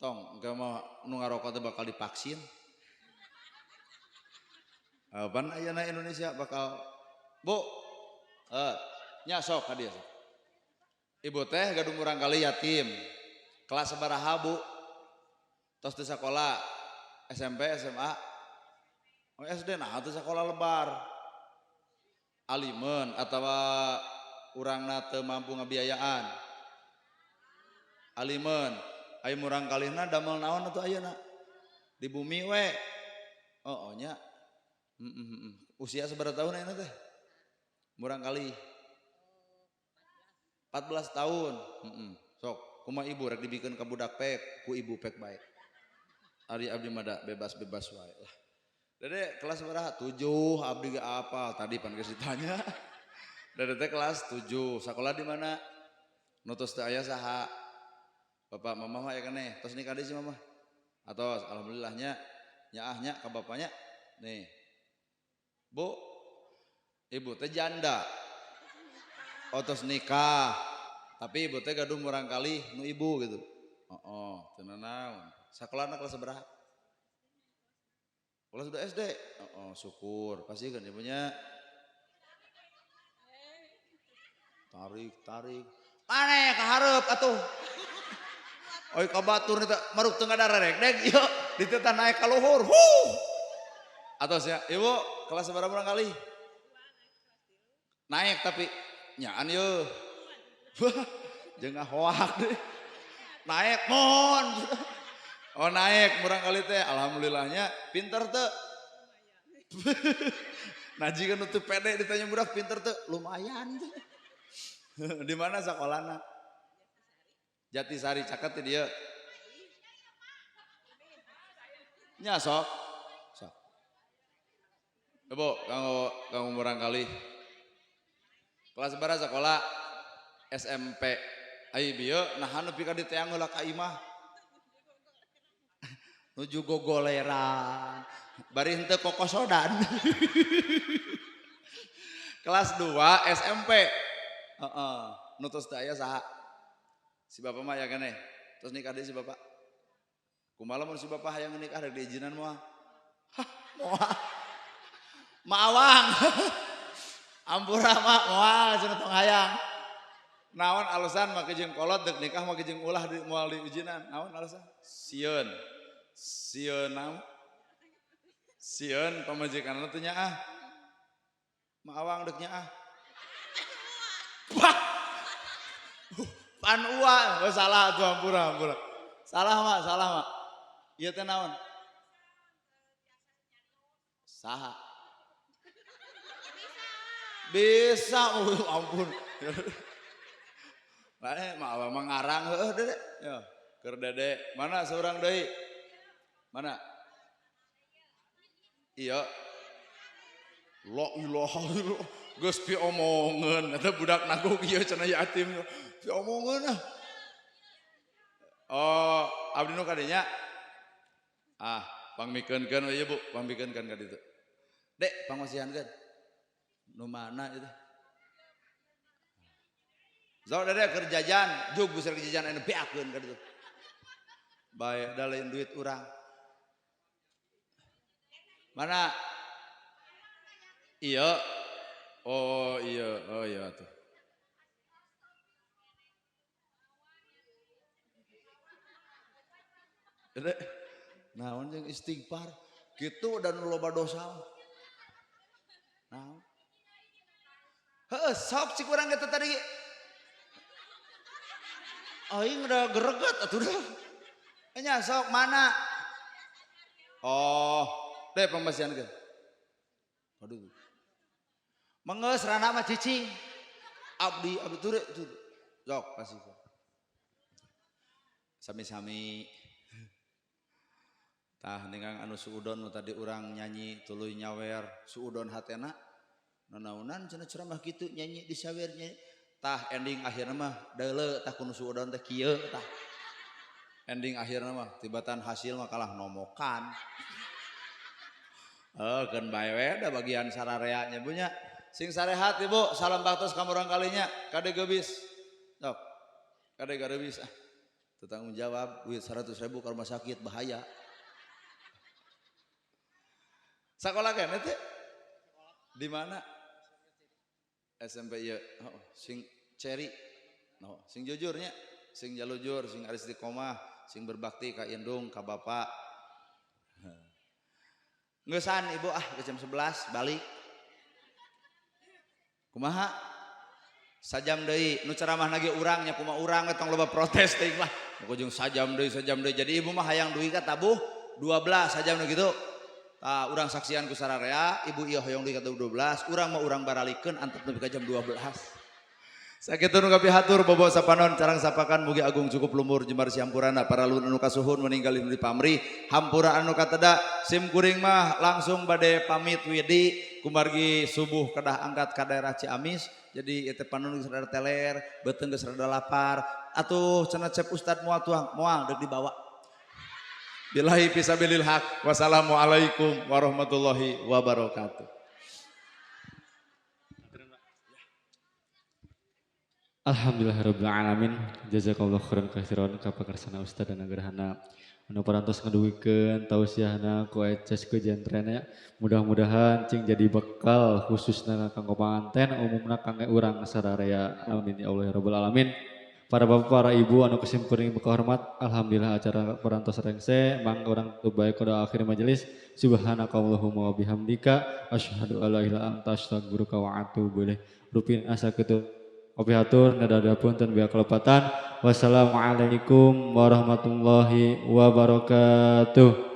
Tong engke mah nu ngarokok teh bakal divaksin. Pan ayeuna Indonesia bakal Bu. Nya sok ka dieu sok. Ibu teh gaduh murang kali yatim. Kelas sabaraha Bu? Tos di sekolah SMP, SMA. Oh, SD nah teu sekolah lebar. Alimen atawa urangna teu mampu ngabiayaan. Alimen, aya murang kalihna damel naon atuh ayeuna? Di bumi we. Oh, oh nya. Usia seberapa tahun ini teh? Murang kali 14 tahun. Sok, kumaha ibu rek dibikeun ka budak pek, ku ibu pek bae. Ari abdi mah da bebas-bebas wae lah. Dede kelas berapa? 7, abdi ge apal tadi pan geus ditanya. Dede teh kelas 7. Sakola di mana? Nu tos teu aya saha? Bapak mama mah aya keneh. Tos nikah deui si mama. Atos alhamdulillahnya nyaahnya ka bapaknya. Nih. Bu, ibu teh janda. Otos nikah. Tapi ibu teh gaduh murang kali nu ibu gitu. Oh, teu nanaon. Sakolana kelas sabaraha? Kelas 2 SD. Oh, syukur. Pasti kan ibunya. Tarik, tarik. Maneh ka hareup atuh. Oi ka batur ni teh maruk teu ngadararek dek ieu dititah naik ka luhur. Huh. Atos ya, ibu kelas sabaraha murang kali? Naik tapi nyaan yeuh. Jeung ngahoak deh. Naik mohon. Oh naik murang kali teh, alhamdulillahnya pinter teu. Naji kan teu pede ditanya budak pinter teu, lumayan. Di mana sakolana? Jatisari caket di dieu. Nya sok. Sok. Ibu, kanggo murang kali. Kelas sabaraha sekolah? SMP. Ai bieu naha nepi ka diteang heula ka imah. Nuju gogoleran. Bari henteu kokosodan. Kelas 2 SMP. Heeh. Nu tos teu aya saha? Si bapak mah aya keneh. Terus nikah deui si bapak. Kumaha lamun si bapak hayang nikah rek diizinan moal? Hah, moal. Maawang. Ampura mak moal cenah tong hayang. Naon alasan make jeung kolot deuk nikah make jeung ulah di moal diizinan? Naon alasan? Sieun. Sieun naon? Sieun pamajikanna teh nyaah. Maawang deuk nyaah. Wah. Pan ua, oh salah tuh ampura ampura. Salah mak, salah mak. Ieu teh naon? Saha? Bisa, oh, ampun. Lah mak abah mah ngarang heueuh dede. Yo, keur dede. Mana seorang deui? Mana? Iya. La ilaha illallah. Geus piomongeun eta budak nagog ieu cenah yatim. Piomongeun ah. Oh, abdi nu kadinya. Ah, pangmikeunkeun we ieu Bu, pangmikeunkeun ka ditu. Dek, pangwasihankeun. Nu mana itu? Zau dede keur jajan, jug bisa jajan anu beakeun ka ditu. Bae da lain duit urang. Mana? Iya. Oh iya, oh iya tuh. Dede, naon jeung istighfar? Kitu dan loba dosa. Naon? Heeh, sok cik urang eta tadi. Aing udah greget atuh dah. Nya sok mana? Oh, deh pembasihankeun. Aduh. Mengeus rana mah cicing. Abdi abdi ture ture. Sok kasih. Sami-sami. Tah ningang anu suudon nu tadi urang nyanyi tuluy nyawer suudon hatena. Nanaunan cenah ceramah kitu nyanyi disawer nyanyi. Tah ending akhirna mah deuleu tah kudu suudon teh kieu tah. Ending akhirna mah tibatan hasil mah kalah nomokan. Keun bae we da bagian sararea nya Bu nya. Sing sarehat Ibu, salam baktos ka murang kalinya. Kade geubis. Sok. Kade gareubis ah. Teu tanggung jawab duit 100.000 ka rumah sakit bahaya. Sakola keneh teh? Di mana? SMP ieu. Oh, sing ceri. Oh, sing jujurnya, sing jalujur, sing istiqomah, sing berbakti ka indung, ka bapak. Ngeusan ibu ah ke jam 11 balik. Kumaha? Sajam deui nu ceramah nage urang nya kumaha urang tong loba protes teuing lah. Mun jeung sajam deui sajam deui. Jadi ibu mah hayang duit ka tabuh 12 sajam nu kitu. Tah, urang saksian ku sararea, ibu ieu hoyong di ka 12, urang mah urang baralikeun antep nepi ka jam 12. Sakitu nu kapihatur, bobo sapanon carang sapakan, mugi agung cukup lumur jembar siampurana para luhur anu kasuhun meninggal di pamrih hampura anu kateda. Sim kuring mah langsung bade pamit widi kumargi subuh kedah angkat ka daerah Ciamis. Jadi itu panon geus rada teler, beuteung geus rada lapar atuh. Cenah cep ustad moal tuang, moal deuk dibawa. Billahi fisabilil haq, wassalamualaikum warahmatullahi wabarakatuh.
Alhamdulillahirabbil alamin. Jazakallahu khairan katsiran ka pakarsana Ustaz dan Gerhana anu parantos ngedugikeun tausiahna ku eces ku jentrena. Mudah-mudahan cing jadi bekal khususna kanggo panganten, umumna kangge urang sararea. Amin ya Allah ya rabbal alamin. Para bapak, para ibu anu ku sim kuring hormat, alhamdulillah acara parantos rengse. Mangga urang tutup bae doa akhir majelis. Subhanakallahumma wa bihamdika asyhadu alla ilaha illa anta astaghfiruka wa atubu ilaik. Rupin asa kitu hatur nada punten biak kelepatan. Wassalamualaikum warahmatullahi wabarakatuh.